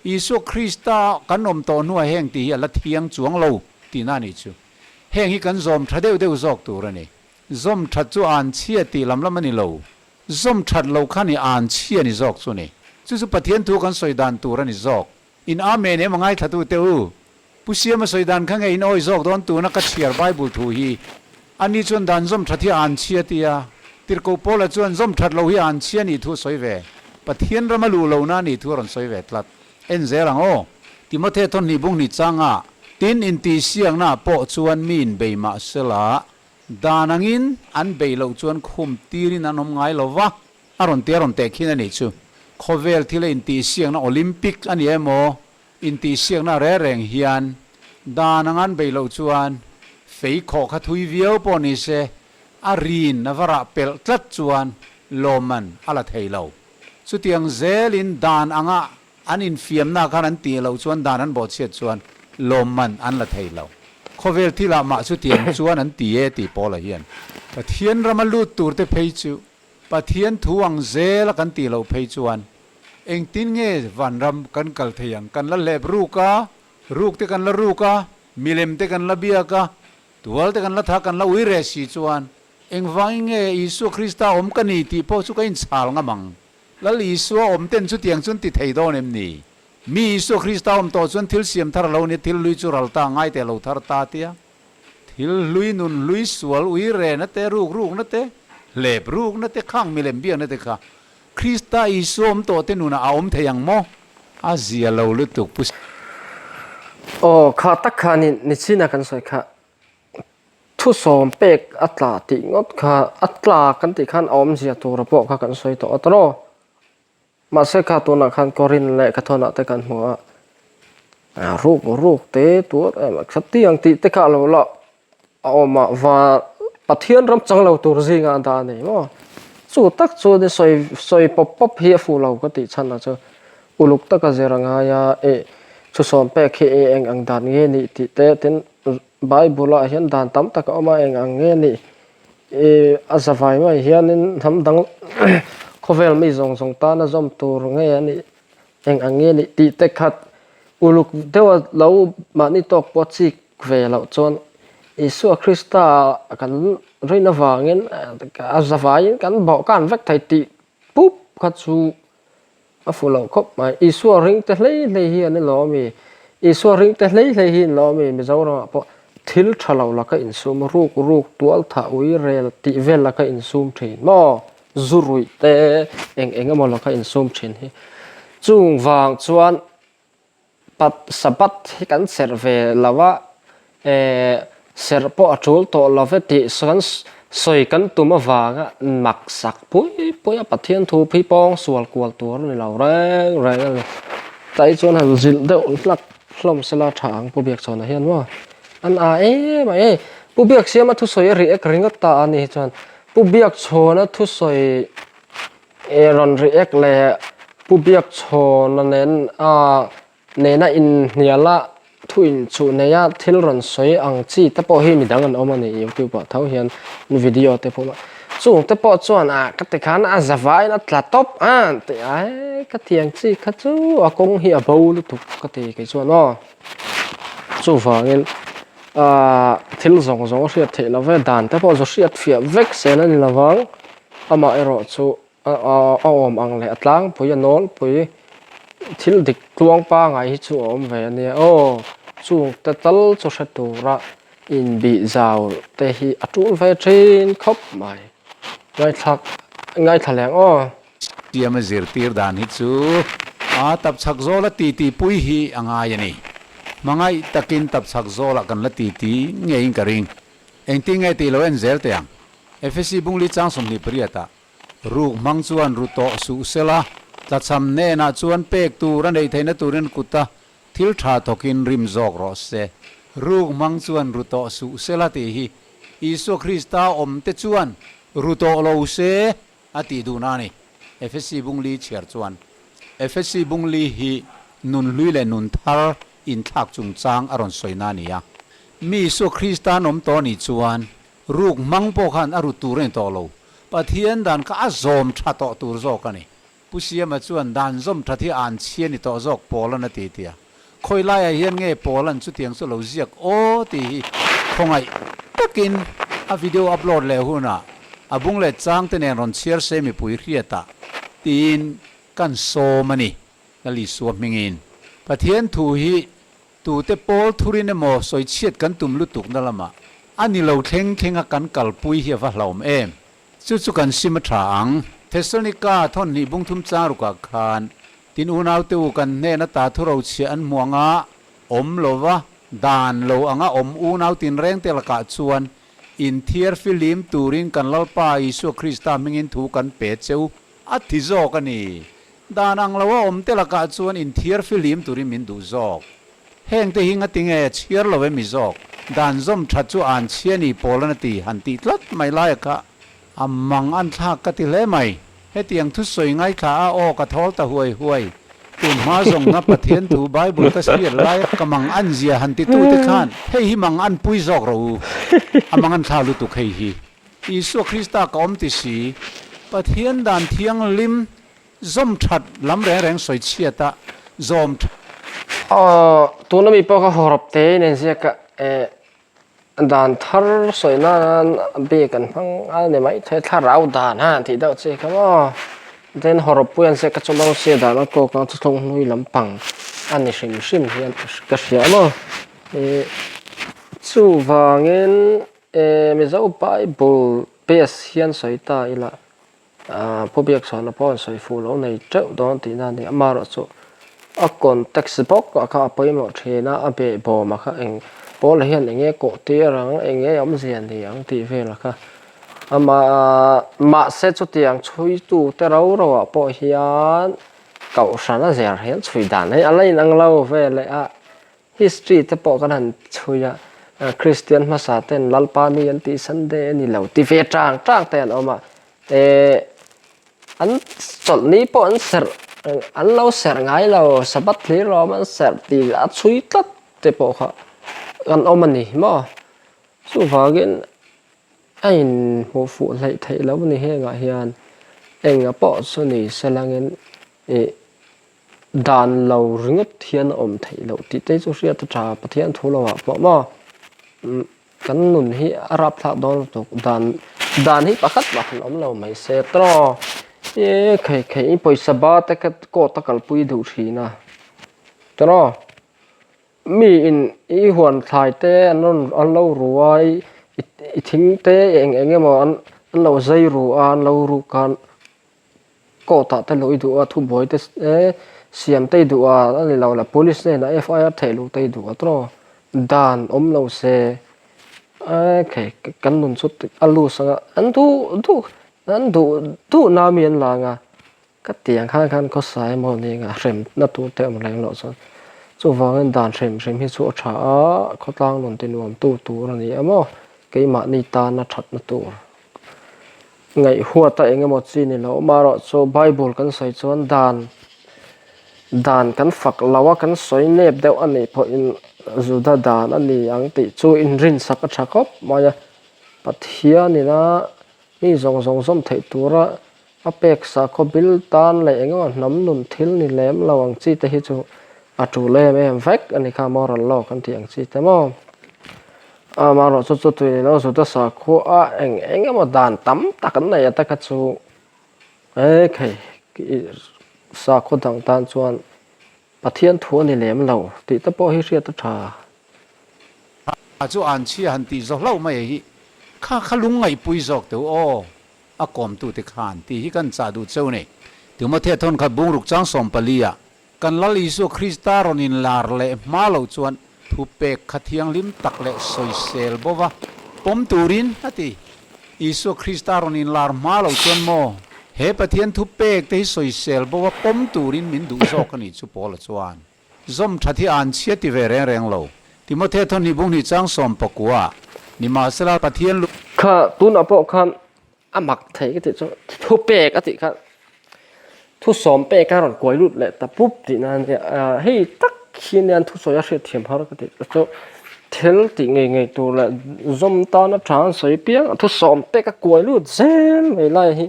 Isua Krista kan awm tawh hnuah heng tih hi a la thiang chuang lo tihna a nih chu. Heng hi kan zawm tha deuh deuh zawk tur a ni. Zawm that chu an chhia tih lam lam a ni lo. Zawm that lo kha ni an chhia ni zawk chu ni. Chu chu Pathian thu kan sawi dan tur a ni zawk. In Amen em a ngaithlatute u. Pu Siama sawi dan kha nge in awi zawk dawn tuna ka chhiar Bible thu hi. Ani chuan dan zawm that hi an chhia tia. Tirhkoh Paula chuan zawm that lo hi an chhia nih thu a sawi ve. Pathian rama luh lohna nih thu a rawn sawi ve tlat. En zel ang aw. Timothea thawnhnih bung hnih changa tin intihsiaknaah pawh chuan mi inbei mah sela dan angin an bei loh chuan khum tirin an awm ngai lo va, a rawn ti a rawn teh khin a nih chu. Khawvel thila intihsiakna Olympic a ni emaw Intihsiakna reng reng hian dan ang an beih loh chuan fei khawh kha thui viau pawh ni se a rin a va rah pelh tlat chuan lawmman a la thei lo. Chutiang zelin dan anga an infiamna khan an tih loh chuan dan an bawhchhiat chuan lawmman an la thei lo. Khawvel thilah mah chutiang chuan an ti e tih Paula hian Pathian rama lut turte phei chu Pathian thu ang zela kan tih loh phei chuan Engtin nge vanram kan kal thei ang? Kan la hlep ruk a, ruk te kan la ruk a, milem te kan la biak a, tual te kan la tha, kan la ui reh si chuan engvangin nge Isua Krista awm ka ni tih pawh chu ka inchhal ngam ang. Lal Isua awm ten chutiang chuan ti thei dawn em ni? Mi Isua Krista awm tawh chuan thil siam thar lo nia, thil hlui chu ral ta, ngai teh lo thar ta tia. Thil hlui nun hlui sual ui rehna te, ruk rukna te, hlep rukna te, khang milem biakna te kha Krista Isua awm tawh te nunah a awm thei ang maw? A zia lo lutuk Pu. Aw, kha tak kha ni nichina kan sawi kha thusawm pek a tla tih ngawt kha a tla kan tih khan a awmzia tura pawh kha kan sawi tawh a tawh. Mahse kha tunah khan Korin leh Kathawnah te kan hmu a, ruk ruk te tur em khati ang tih te kha a lo la a awm a, va Pathian ram chang lo tur zingah a dah a ni maw? Chu tak chu ni sawi sawi pawp pawp hi a fuh lo ka tih chhan ah chu uluk taka zir a ngai a, ih chhusawm pek hi eng eng ang dan nge nih tih te tin Bible ah hian dan tam tak a awm a eng ang nge nih Ih a za vai mai hianin hnam dang khawvel mi zawng zawng tana zawm tur nge a nih eng ang nge nih tih te khat uluk deuha lo mahni tawk pawh chik ve loh chuan Isua Krista kan rin avangin a za vaiin kan bawhkan vek thei tih pup kha chu A fuh loh khawp mai. Isua ring te hlei hlei hi an i lawm i, Isua ring te hlei hlei hi an lawm i, Mizoramah pawh thil tha lo laka insum, ruk ruk, tual thah, ui rel tih vel laka insum thin maw? Zu ruih te eng eng emaw laka insum thin hi. Chung vang chuan Pat Sabbath hi kan serh ve lo a, eh, serh pawh a tul tawh lo ve tih kan sawi kan tum avanga mak sak pui pui a, Pathian thu phi pawng sual kual tur a ni lo reng reng a ni. Tlai chuan han zilh deuh hlak hlawm sela tha ang Pu Biakchhawna hian maw an a em a e. Pu Biaksiama thusawi a react ringawt ta a ni hi chuan Pu Biakchhawna thusawi E rawn react leh Pu Biakchhawna nen a nena inhnial a thu inchuh nei a thil rawn sawi ang chi te pawh hi midang an awm a ni youtube ah tho hian video te pawh chung te pawh chuan ah ka ti khan a zavaiin a tla tawp a tih a he ka ti ang chi kha chu a kawng hi a bo lutuk ka ti kei chuan aw chuvangin ah thil zawng zawng a hriat theih loh e dan te pawh zu hriat fiah vek zel a ni lovang. Amah erawh chu a awm ang leh a tlangpui a nawlpui thil dik tluang pangai hi chu a awm ve a nia aw. Chung te tal chu hre tura inbih zau te hi a tul ve thin khawp mai. Ngaithlak ngaithla leng aw. Siama zirtir dan hi chu a tapchhak zawla titi pui hi a ngai a ni. Hmangaih takin tapchhak zawlah kan la titi ngeiin ka ring. Engtin nge tih lo en zel teh ang? Efesi bungli chang 28 ah, Ruk hmang chuan ru tawh suh sela, tlachham hnenah chuan pek tur a neih theihna turin kuta thil tha thawkin rim zawk rawh se. Ruk hmang chuan ru tawh suh sela tih hi Isua Krista awmte chuan ru tawh lo se a tih duhna a ni. Efesi bungli chhiar chuan Efesi bungli hi nun hlui leh nun thar inthlak chungchang a rawn sawina a ni a. Mi Isua Krista an awm tawh anih chuan ruk hmang pawh khan a rut tur a ni tawh lo. Pathian dan kha a zawm tha tawh tur zawk a ni. Pu Siama chuan dan zawm that hi an chhia ni tawh zawk Paul-an a ti ti a. Khawi laiah hian nge Paul-an chutiang chu lo ziak aw tih hi khawngaih takin a video upload leh hunah a bung leh chang te nen rawn chhiar se mipui hriatah tiin kan sawm a ni. Lal Isua hmingin Pathian thu hi tute pawl thurin emaw sawichhiat kan tum lutukna lamah a ni lo thleng thlenga kan kalpui hi a va hlauhawm em? Chu chu kan sim a tha ang. Thessalonika thawnhnih bungthum chang rukah khan tin unaute u kan hnen ata thurochhiah an hmu anga awm lova dan lo anga awm unau tinrengte lakah chuan inthiar filim turin kan Lalpa Isua Krista hmingin thu kan pe cheu a ti zawk a ni. Dan ang lo a awm te lakah chuan inthiar filim turin min duh zawk. Heng te hi ngatinge chhiar lo em i zawk? Dan zawm that chu an chhia ni pawl an a ti han tih tlat mai laia kha a mang an thlak ka ti hle mai. Hetiang thusawi ngaithla a aw ka thawl ta huai huai. Tun hma zawnga Pathian thu Bible ka hriat laia ka mang an zia han ti tute khan hei hi mang an pui zawk rawh u. A mang an thla lutuk hei hi. Isua Krista ka awm ti si. Pathian dan thianghlim Zawm that lam reng reng sawi chhiat a, zawm that. Aw, tuna mi pawh kha hawrawp te in enziak a, eh, dan thar sawi nan bik an hmang a ni mai thei, thlarau dan ha tih deuh chi kha maw. Then hawrawp pui an ziak a chu Mosia dan a kawk ang chu thlawng hlui lampang a ni hrim hrim hian ka hria maw. Eh, chuvangin eh Mizo Bible base hian sawi ta ila. Pu Biakchhuana pawh an sawi fuh lo nei teuh dawn tihna a ni. Amaherawh chu a context bawk ah kha a pawimawh thin a, a behbawm ah kha eng pawl hian eng nge kawh tir ang, eng nge awmzia ni ang tih vel ah kha amah mahse chutiang chhuitu te ro ro ah pawh hian kohhran a zir hian chhui dan hi a la inang lo ve leh a. History te pawh kan han chhui a, Kristian hmasa ten Lalpa ni an tih Sunday a ni lo ti ve tang tang te an awm a, eh an chawlhni pawh an serh an lo serh ngai lo Sabbath hlir lawm an serh tih a chhui tlat te pawh kha an awm a ni maw? Chuvangin a inhmuh fuh hleih theih loh a ni hengah hian enga pawh chu ni selangin ih Dan lo ringawt hian a awm theih loh tih te chu hriat a tha Pathian thu lo ah pawh maw kan nun hi a rapthlak dawn lutuk dan dan hi pakhat mah han awm lo mai se tawng e khei khei i pawisa ba te kha court a kalpui duh thin a tawng mi in i huan thlai te an rawn an lo ru a i thing te eng eng emaw an lo zai ru a an lo ruk khan. Court ah te lo i duh a thubuai te e siam te i duh a a ni lo leh police hnenah FIR theih luh te i duh a tawh dan awm lo se ekhei kan nun chu a loose anga an duh duh an duh duh na mi an la anga Ka tiang khan khan khawsa emaw ni nga hremna tur te awm reng loh chuan chuvangin dan hrim hrim hi chu a tha a, khawtlang nun ti nuam tu tur a ni a maw, keimahni tana thatna tur ngaihhuata eng emaw chi ni lo amaherawh chu Bible kan sawi chuan dan dan kan fak lo a kan sawi nep deuh a nih pawhin Juda dan a ni ang tih chu inrinsak a tha khawp mai a, Pathianina mi zawng zawng zawm theih tura A pek sakhaw bil tan leh eng emaw hnam nun thil ni lem lo ang chi te hi chu a tul em em vek a ni kha moral law kan tih ang chi te maw. Amaherawh chu chu tui ni lo Juda sakhua a eng eng emaw dan tam tak an nei a te kha chu e khei sakhaw dang tan chuan Pathian thu a ni lem lo tih te pawh hi hriat a tha. A chu an chhia han tih zawh hlauh mai a hi kha kha lungngaihpui zawk teu aw. A kawmtute khan tih hi kan chah duh cheu ni. Timothea thawn khat bungruk chang 14 ah kan Lal Isua Krista rawn inlar leh hma loh chuan thupek kha thianghlim tak leh sawisel bo va pawm turin a ti. Isua Krista rawn inlar hma loh chuan maw he Pathian thupek te hi sawisel bo va pawm turin min duh zawk a nih chu Paula chuan Zawm that hi an chhia ti ve reng reng lo. Timothea thawn hi bung hnih chang 19 nimahsela Pathian lu. Kha tunah pawh khan a mak thei ka tih chu thu pek a tih kha thu sawm pek a rawn kuai lut leh ta pup tih na ania hei tak hi nia an thusawi a hriatthiam har ka tih chu thil tih ngei ngei tur leh zawm tana tha an sawi piang a thu sawm pek a kuai lut zel mai lai hi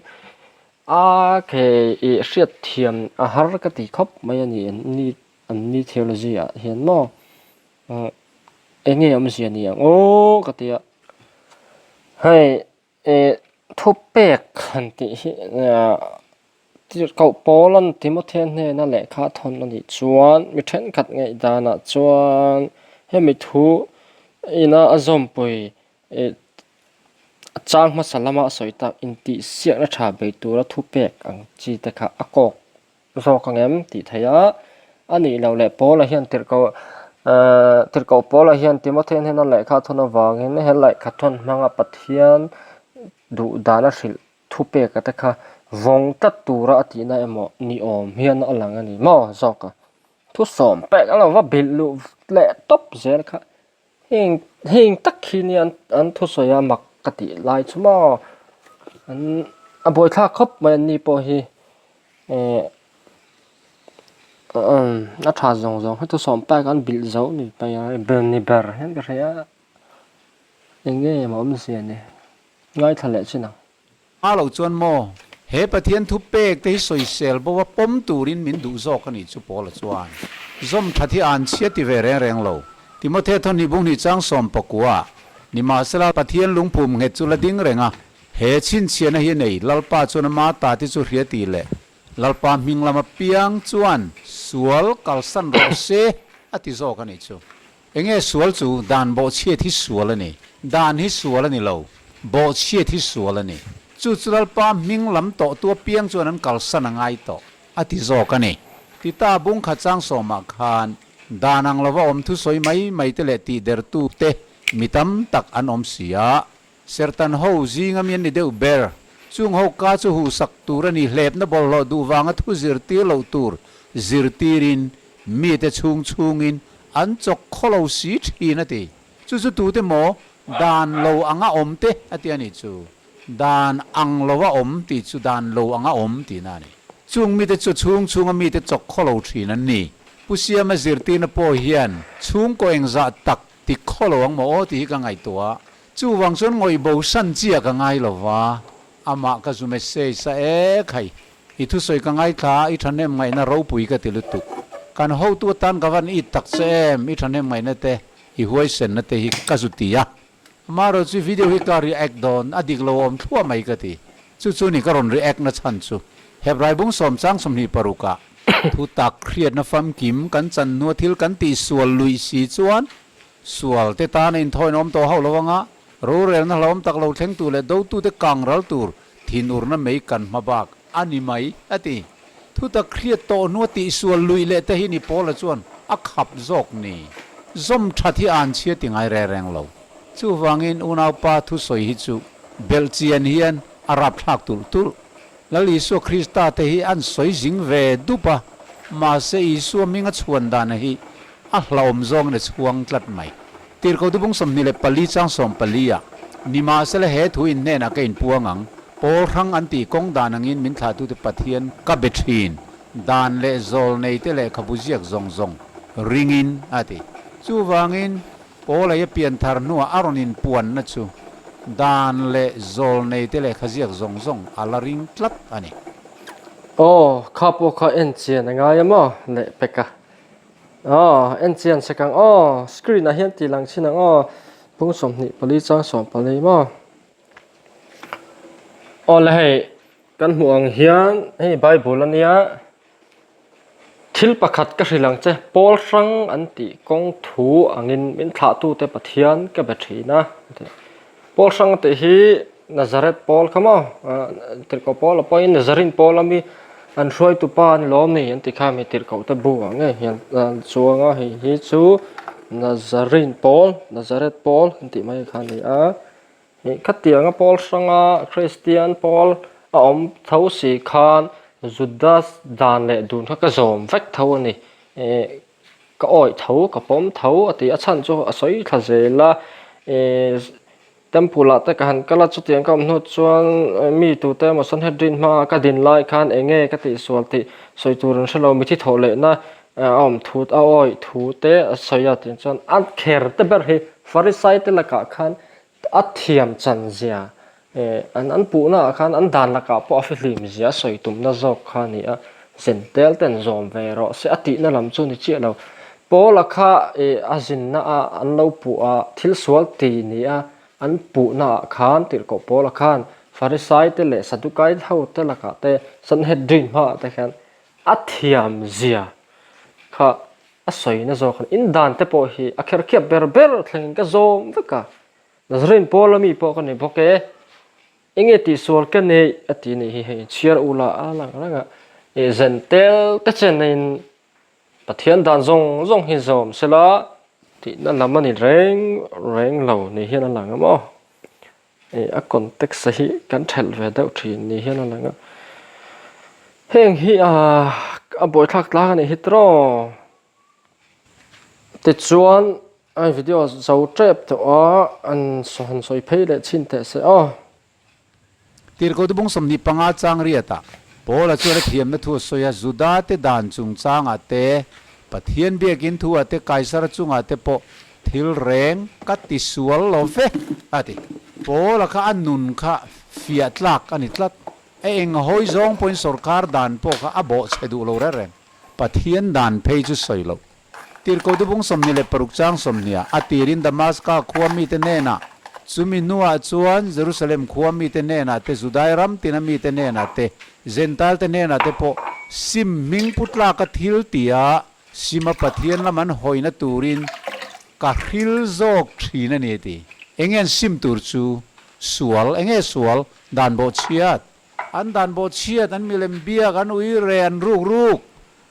A ke i hriatthiam a har ka ti khawp mai a ni an ni an ni theology ah hian maw eng nge awmzia ni ang aw ka ti a hei ih thupek han tih hi tirhkoh Paula'n Timothea hnena lehkha a thawn a nih chuan mi thenkhat ngaihdanah chuan hemi thu ina a zawmpui Ih a chang hmasa lama a sawi tak intihsiakna tha bei tura thupek ang chi te kha a kawk zawk ang em tih theih a, a nih loh leh Paula hian tirhkoh ehh tirhkoh Paula hian Timothea hnena lehkha a thawn avangin he lehkha thawn hmanga Pathian duh dana hrilh thupek a te kha vawng tlat tura a tihna emaw ni awm hian a lang a ni maw zawk a, thu sawm pek a lo va bilh luh leh tawp zel kha. Heng heng tak hi nia an thusawi a mak ka tih lai chu maw an a buaithlak khawp mai an ni pawh hi eh a tha zawng zawng hi thusawm pack an bilh zo ni mai a ni ber hian ka hria a eng nge maw awmzia ni ngaithla leh chin ang. A lo chuan maw, he Pathian thu pek te hi sawisel bo a pawm turin min duh zawk a nih chu Paula chuan zawm that hi an chhia ti ve reng reng lo. Timothea thawn hi bung hnih chang 19 Nimahsela Pathian lungphum nghet chu la ding reng a, he chhinchhiahna hi a nei, Lalpa chuan ama ta te chu hria tih leh Lalpa hming lama piang chuan sual kalsan rawh se a ti zawk a nih chu. Enge sual chu dan bawhchhiat hi sual a ni. Dan hi sual a ni lo. Bawhchhiat hi sual a ni. Chu chu Lalpa hming lam tawhtu apiang chuan an kalsan a ngai tawh, a ti zawk a ni. Tita bung khat chang sawmah khan dan ang lova awm thusawi mai mai te leh tihdertu te mi tam tak an awm si a. Sertan ho zinga mi an ni deuh ber. Chung ho ka chu huhsak tur a ni hlepna bawlhhlawh duh vanga thu zirtir loh tur zirtirin mite chhung chhungin an chawk khaw lo si thin a ti. Chu chu tute maw dan lo anga awm te a ti a nih chu. Dan ang lo a awm tih chu dan lo anga awm tihna a ni. Chung mite chu chhung chhunga mite chawk khaw lo thin an ni. Pu Siama zirtirna pawh hian chhungkaw engzah tak ti khaw lo ang maw aw tih hi ka ngaihtuah. Chuvang chuan ngawih bo san chiah ka ngai lo va, amah ka zu message a e khai, i thusawi ka ngaithla a, i thahnem ngaihna ropui ka ti lutuk. Kan hotu atan ka van it tak che em, i thahnem ngaihna te, i huaisenna te hi ka zu ti a. Amaherawh chu video hi ka react dawn, a dik lo awm thluah mai ka ti. Chu chu ni ka rawn react na chhan chu. Hebrai bung sawm chang 26 ah thu tak hriatna famkim kan chan hnua thil kan tihsual luih si chuan Sual te tana inthawi an awm tawh hauh lo anga, rorelna hlauhawm tak lo thleng tur leh dotute kang ral tur thinurna mei kan hma bak a ni mai, a ti. Thutak hriat tawh hnua tihsual luih leh te hi ni Paula chuan a khap zawk ni. Zawm that hi a an chhia ti ngai reng reng lo. Chuvangin unaupa thusawi hi chu belh chian hian a rapthlak tulh tulh. Lal Isua Krista te hi an sawi zing ve dup a, mahse Isua hming a chhuan dana hi a hlauhawm zawngin a chhuang tlat mai. Tirhkoh Dubung 24 chang 14 ah, Nimahsela he thu in hnenah ka inpuang ang, Pawl hrang an tih kawng dan angin min thlahtute Pathian ka be thin, dan leh zawl neite lehkhabu ziak zawng zawng ringin, a ti. Chuvangin, Paul ei a pian thar hnuah a rawn inpuanna chu dan leh zawl neite lehkha ziak zawng zawng a la ring tlat a ni. Aw, kha pawh kha en chian a ngai a maw? Leh pek a. Aw, en chian sek ang aw, screen ah hian tih lang chin ang aw, phung 24 chang 14 maw? Aw le hei, kan hmuh ang hian hei Bible a nia. Thil pakhat ka hrilh ang che, Pawl hrang an tih kawng thu angin min thlahtute Pathian ka be thin a. Pawl hrang tih hi Nazareth pawl kha maw? Tirhkoh pawl a pawhin Nazarene pawl ami an hruaitu pa a ni lawm ni an ti kha mi tirhkoh te bu ah ngei hian an chuang a, hei hi chu Nazarene pawl, Nazareth pawl an tih mai kha a ni a. Ih khatianga pawl hranga Kristian pawl a awm tho si khan Judas dan leh dun kha ka zawm vek tho a ni. Ih ka awih tho ka pawm tho a ti a chhan chu a sawi thla zel a. Ih temple ah te ka han kal a chutiang ka awm hnu chuan mi tute emaw Sanhedrin hmaa ka din lai khan eng nge ka tihsual tih sawi tur an hrelo mithi thawh lehna a awm thu a awih thu te a sawi a tih chuan a kher te ber hi Farisai te lakah khan A thiam chan zia eh an an puhna ah khan an dan lakah pawh a fihlim zia a sawi tumna zawk kha a ni a, zentel ten zawm ve rawh se a tihna lam chu ni chiah lo. Paula kha eh a zinna a an lo puh a, thil sual ti ni a an puhna ah khan tirhkoh Paula khan Farisai te leh Sadukai ho te lakah te Sanhedrin hmaah te khan a thiam zia kha A sawina zawk a ni. In dan te pawh hi a kherkhiap ber ber thlengin ka zawm vek a. Nazarene Paul a mi pawh ka ni bawk e. Enge tihsual ka neih a ti nih hi hei chhiar ula a lang reng a. Ih zen tel te chen in Pathian dan zawng zawng hi zawm sela tihna lam a ni reng reng lo ni hian a lang a maw. Ih a context a hi kan thelh ve deuh thin ni hian a lang a. Heng hi ah a buaithlak tlang a nih hi tiraw. Tichuan a video zo tep tawh a an han sawi phei leh chhin teh se aw. Tirhkoh te bung 25 chang riatah Paula chuan a thiamna thu a sawi a, Juda te dan chungchangah te, Pathian biakin thuah te, Kaisara chungah te pawh Thil reng ka ti sual lo ve, a ti. Paula kha a nun kha fiah tlak a ni tlat. A eng hawi zawng pawhin sorkar dan pawh kha a bawh chhe duh lo reng reng. Pathian dan phei chu sawi loh. Tirhkoh Dubung 26 chang 20 ah a tirin Damaska khua mite hnenah, chumi hnuah chuan Jerusalem khua mite hnenah te, Judai ram tina mite hnenah te, Jentail te hnenah te pawh sim hming pu tlaka thil tia Sima Pathian lam an hawina turin ka hril zawk thin a ni a ti. Enge an sim tur chu? Sual, enge sual? Dan bawh chhiat. An dan bawh chhiat, an milem biak, an ui re, an ruk ruk,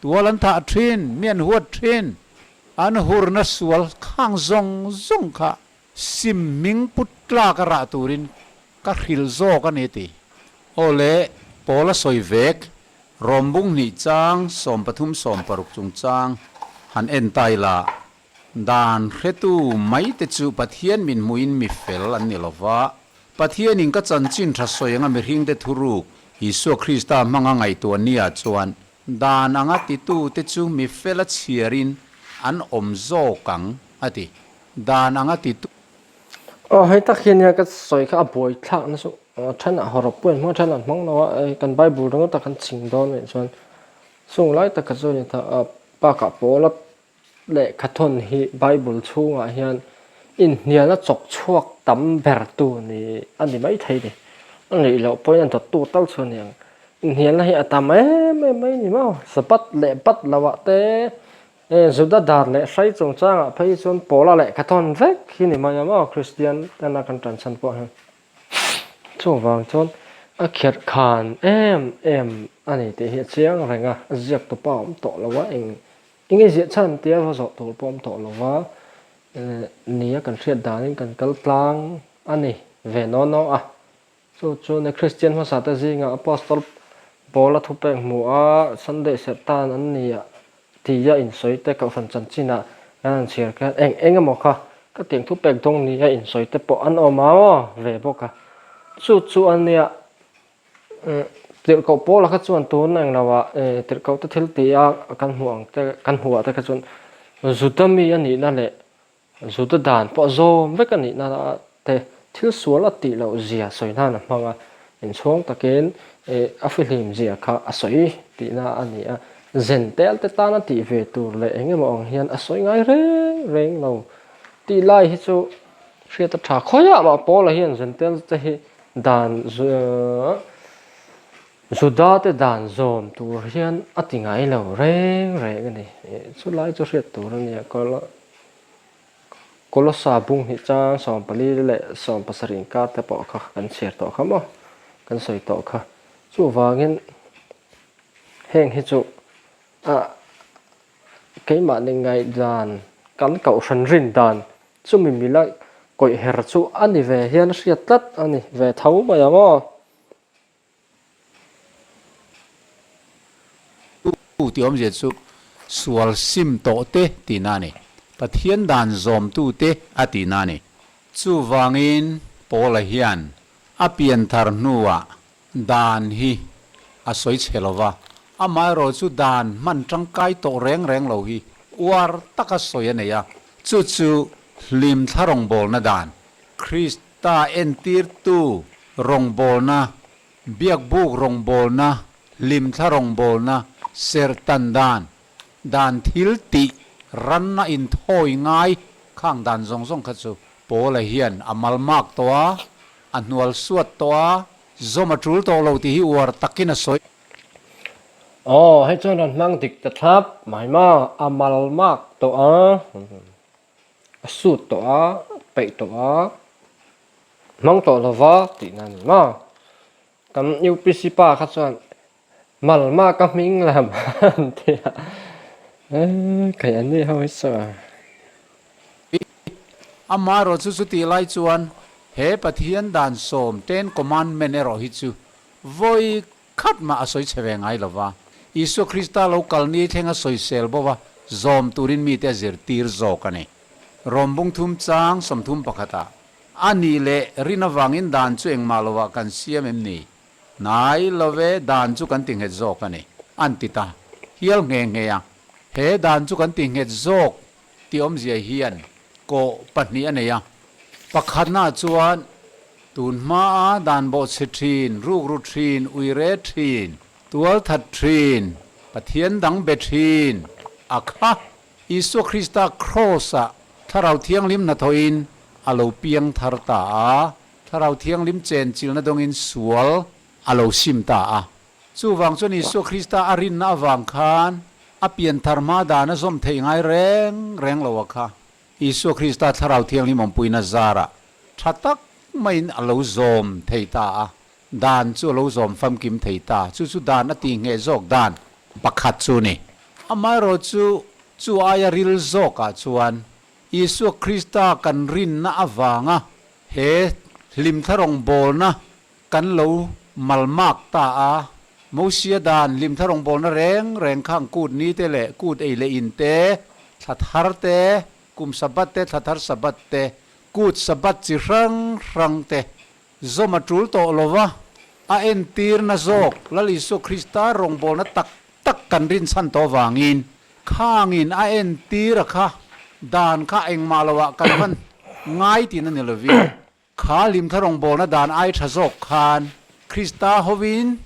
tual an thah thin, mi an huat thin, an hurna sual khang zawng zawng kha sim hming put tlak a rah turin Ka hrilh zawk a ni ti. Aw le, Paula sawi vek, Rawmbung hnih chang 13 16 chungchang han en ta ila, dan hretu mai te chu Pathian min hmuhin mi fel an ni lo va, Pathianin ka chanchin tha sawi anga mihringte thuruk Isua Krista hmanga ngaihtuah nia chuan dan anga titute chu mi fela chhiarin an awm zawk ang a ti. Dan anga titu. Aw hei tak hian nia ka sawi kha a buai thlak na chu a then ah hawrawp pawh in hmang a then ah an hmang lo a kan bible ringawt a kan ching dawn anih chuan chung lai taka chu a ni ta a bakah pawla lehkha thawn hi bible chhungah hian inhnialna chawk chhuak tam ber tu ni a ni maithei ni a ngaih loh pawhin a dawttu tal chu a ni ang inhnialna hi a tam em em mai a ni maw sabat leh bat loh ah te. Heng Juda dan leh hrai chungchangah phei chuan Paula lehkha thawn vek hi ni mai ang aw, Kristian tena kan tan chhan pawh hian. Chuvang chuan A kherh khan em em a ni tih hi a chiang reng a, a ziak tu pa awm tawh lo a, eng eng nge ziah chhan tia va zawh tur pawh awm tawh lo va, nia kan hriat danin kan kal tlang a ni ve naw naw a. Chu chu ni Kristian hmasa te zingah Apostol Paula thupek hmu a, Sunday serh tan an ni a tia insawi te Kohhran chanchinah kan han chhiar khian eng eng emaw kha ka tiang thupek dawng nia insawi te pawh an awm a maw ve bawk a. Chu chu a nia Tirhkoh Paula kha chuan tun eng lo ah Tirhkoh te thil tih a kan hmuh ang te kan hmuh ah te kha chuan Juda mi a nihna leh Juda dan pawh zawm vek a nihna te thil sual a tih loh zia sawi hnan a hmang a, inchhawng takin a fihlim zia kha a sawi tihna a ni a, zen tel te tana tih ve tur leh eng emaw ang hian a sawi ngai reng reng lo tih lai hi chu hriat a tha khawiah mah Paula hian zen tel te hi dan Juda te dan zawm tur hian a ti ngai lo reng reng a ni, chulai chu hriat tur a ni a. Kolosa bung hnih chang 14 leh 17 inkar te pawh kha kan chhiar tawh kha maw? Kan sawi tawh kha. Chuvangin heng hi chu ah keimahni ngaihdan kan kohhran rin dan chumi mila kawih her chu a ni ve hian a hriat tlat a ni ve tho mai ang aw. Tu tih awmzia chu sual sim tawh te tihna a ni. Pathian dan zawmtu te a tihna a ni. Chuvangin Paula hian a pianthar hnuah dan hi a sawi chhe lo va, amaherawh chu dan hman tangkai tawh reng reng lo hi uar taka sawi a nei a, chu chu hlimthla rawngbawlna dan, Krist Ta entirtu rawngbawlna, biakbuk rawngbawlna, hlimthla rawngbawlna, serhtan dan, dan thil tih, ranna inthawi ngai khang dan zawng zawng kha chu Paula hian a malmak tawh a, a hnual suat tawh a, zawm a tul tawh lo tih hi uar takin a sawi. Aw, hei chuan rawn hmang dik ta thlap mai maw, a malmak tawh a. A sut tawh a, peih tawh a, hmang tawh lo va tihna a ni maw? Kan UPC pa kha chuan Malma ka hming lam an ti a, eee kei an ni ho hi chu a. Amaherawh chu chutih lai chuan he Pathian dan sawm Ten Commandment erawh hi chu vawi Khat mah a sawi chhe ve ngai lo va, Isua Krista lo kal ni thleng a sawisel bo va, zawm turin mite a zirtir zawk a ni. Rom bung thum chang 30 pakhatah, A nih leh rin avangin dan chu engmah lovah kan siam em ni? Hnai lo ve, dan chu kan ti nghet zawk a ni, an ti ta hial nghe nghe a. He dan chu kan ti nghet zawk tih awmzia hian kawh pahnih a nei a. Pakhatnaah chuan Tun hmaa dan bawhchhe thin, rukru thin, uire thin, tualthat thin, Pathian dang be thin a kha Isua Krista Kraws-ah Thlarau Thianghlim hnathawhin a lo piang thar ta a, Thlarau Thianghlim chenchilna dawngin sual a lo sim ta a. Chuvang chuan Isua Krista a rinna avang khan a pian thar hma dan a zawm theih ngai reng reng lo a kha. Isua Krista Thlarau Thianghlim awmpuina zarah tha tak maiin a lo zawm thei ta a, dan chu a lo zawm famkim thei ta. Chu chu dan a tih ngheh zawk dan pakhat chu ni. Amaherawh chu, chu aia ril zawkah chuan Isua Krista kan rinna avanga he hlimthla rawngbawlna kan lo malmak ta a, Mosia dan hlimthla rawngbawlna reng reng kha ang kut ni te leh kut ei leh in te, thla thar te, kum Sabbath te, thla thar Sabbath te, Kut Sabbath chi hrang hrang te zawm a tul tawh lo va, a entirna zawk Lal Isua Krista rawngbawlna tak tak kan rinchhan tawh vangin khangin a entir a kha dan kha engmah loah kan van ngai tihna ni lovin kha hlimthla rawngbawlna dan ai tha zawk khan Krista hovin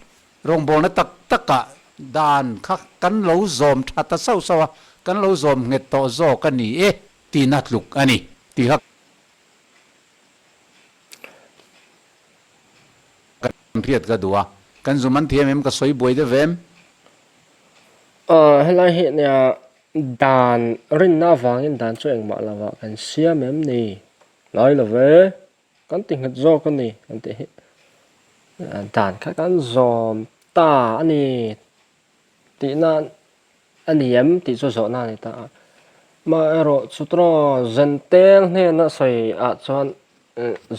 rawngbawlna tak takah dan kha kan lo zawm tha ta sauh sauh a, kan lo zawm nghet tawh zawk a ni e. Tihna tluk a ni tih kha kan hriat ka duh a, kan zum an thiam em ka sawi buai deuh em? Aw helai hi nia dan rinna avangin dan chu engmah lovah kan siam em ni? Lai lo ve, kan ti nghet zawk a ni an tih hi. Dan kha kan zawm ta a ni tihna a ni em tih chu zawhna a ni ta a. Amaherawhchu tawh Zentel hnena sawi ah chuan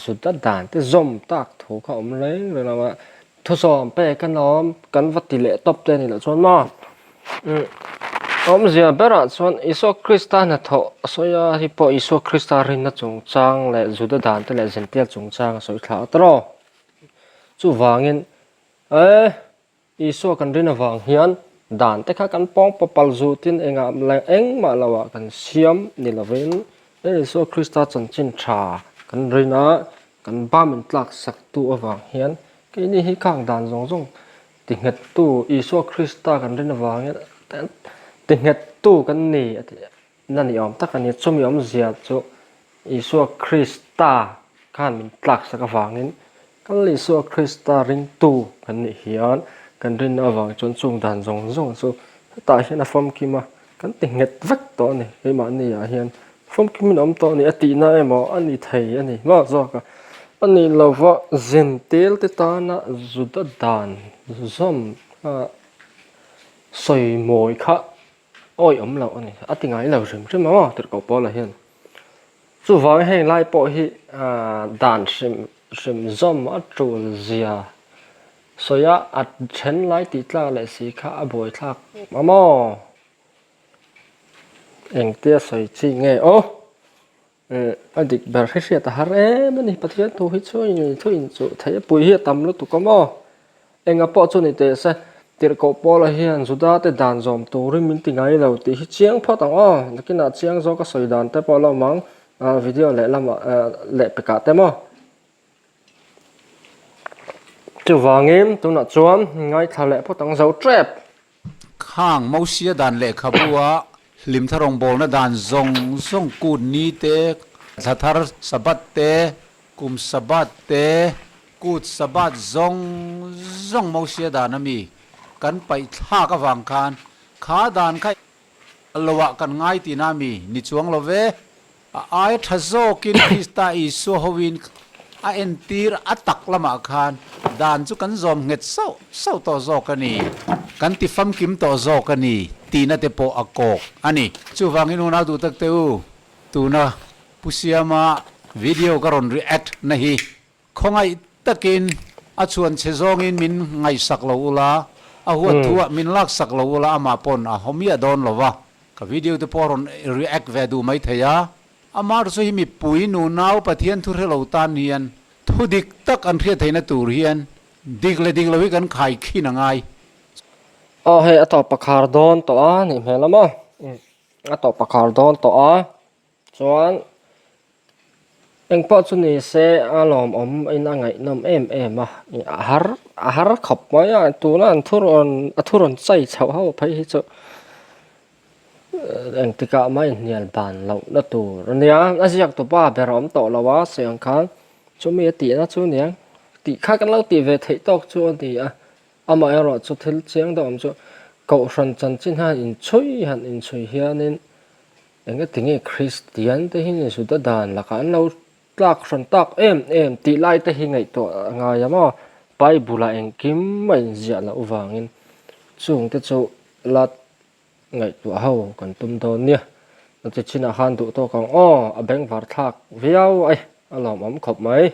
Juda dan te zawm tak thu kha awm reng reng lo a, thusawm pek a nawm kan va ti leh tawp te a nih loh chuan maw awmzia berah chuan Isua Krista hnathawh a sawi a, hei pawh Isua Krista rinna chungchang leh Juda dan te leh Zentel chungchang a sawi thla a tawh. Chuvangin eh. Isua kan rin avang hian dan te kha kan pawng pawpal zutin engah leh engmah loah kan siam ni lovin Isua Krista chanchin tha kan rin a, kan ba min tlak saktu avang hian keini hi khang dan zawng zawng tinghettu Isua Krista kan rin avangin tinghettu kan ni a tih na ni awm tak a ni. Chumi awmzia chu Isua Krista khan min tlak sak avangin Kal Isua Krista ringtu kan nih hian kan rinna avang chuan chung dan zawng zawng chu hetah hian a famkim a, kan ti nghet vek tawh a ni. Keimahni ah hian famkimin a awm tawh a ni a tihna emaw a ni thei a ni hma zawk a. A nih lova zentel te tana Juda dan zawm a sawi mawi kha awi awm loh a ni. A ti ngai lo hrim hrim a maw tirhkoh Paula hian. Chuvang heng lai pawh hi dan hrim hrim zawm a tul zia sawi a, a then lai tih tlak leh si kha a buai thlak a maw? Engtia sawi chi nge aw? A dik ber hi hriat a har em a ni Pathian thu hi chu thu inchuh theih a pui hi a tam lutuk a maw? Enga pawh chu ni teh se, tirhkoh Paula hian Juda te dan zawm turin min ti ngai lo tih hi chiang phawt ang aw. Nakinah chiang zawk a sawi dan te pawh a lo awm ang, video lehlamah lehpekah te maw. Chuvangin tunah chuan ngaithla leh phawt ang zo tep. Khang Mosia dan lehkhabu a hlimtha rawngbawlna dan zawng zawng kut ni te, thla thar Sabbath te, kum Sabbath te, kut Sabbath zawng zawng Mosia dan a mi kan paih thlak avang khan kha dan kha lo ah kan ngai tihna a mi ni chuang lo ve. A aia tha zawkin Krista Isua hoin a entir a tak lamah khan dan chu kan zawm nghet sauh sauh tawh zawk a ni, kan ti famkim tawh zawk a ni tihna te pawh a kawk a ni. Chuvangin unau duh tak te u, tuna Pu Siama video ka rawn react na hi Khawngaih takin a chhuan che zawngin min ngaihsak lo ula, a huat thuah min laksak lo ula amah pawn a haw miah dawn lo va, ka video te pawh a rawn react ve duh mai thei a. Amah chu hi mipui nunau Pathian thu hre lo tan hian thu dik tak an hriat theihna tur hian dik leh dik lo hi kan khai khin a ngai. Aw hei a tawp pakhar dawn tawh a nih hmel a maw? A tawp pakhar dawn tawh a. Chuan engpawh chu ni se a lawmawm in a ngaihnawm em em a, a har a har khawp mai a, tuna an thu rawn a thu rawn chai chhoh ho phei hi chu engtikah mah inhnial ban lohna tur a nia, a ziak tupa ber a awm tawh lo a sawi ang khan chumi a tihna chu aniang tih kha kan lo tih ve theih tawk chu a ni a, amaherawh chu thil chiang deuh awm chu kohhran chanchin han inchhui han inchhui hianin. Engati nge Kristian te hi Juda dan lakah an lo tlak hran tak em em tih lai te hi ngaihtuah a ngai a maw? Bible ah engkim a inziah loh vangin chung te chu la ngaihtuah ho kan tum dawn nia. Ti chinah khan duh tawk ang aw, a bengvar thlak viau a, a lawmawm khawp mai.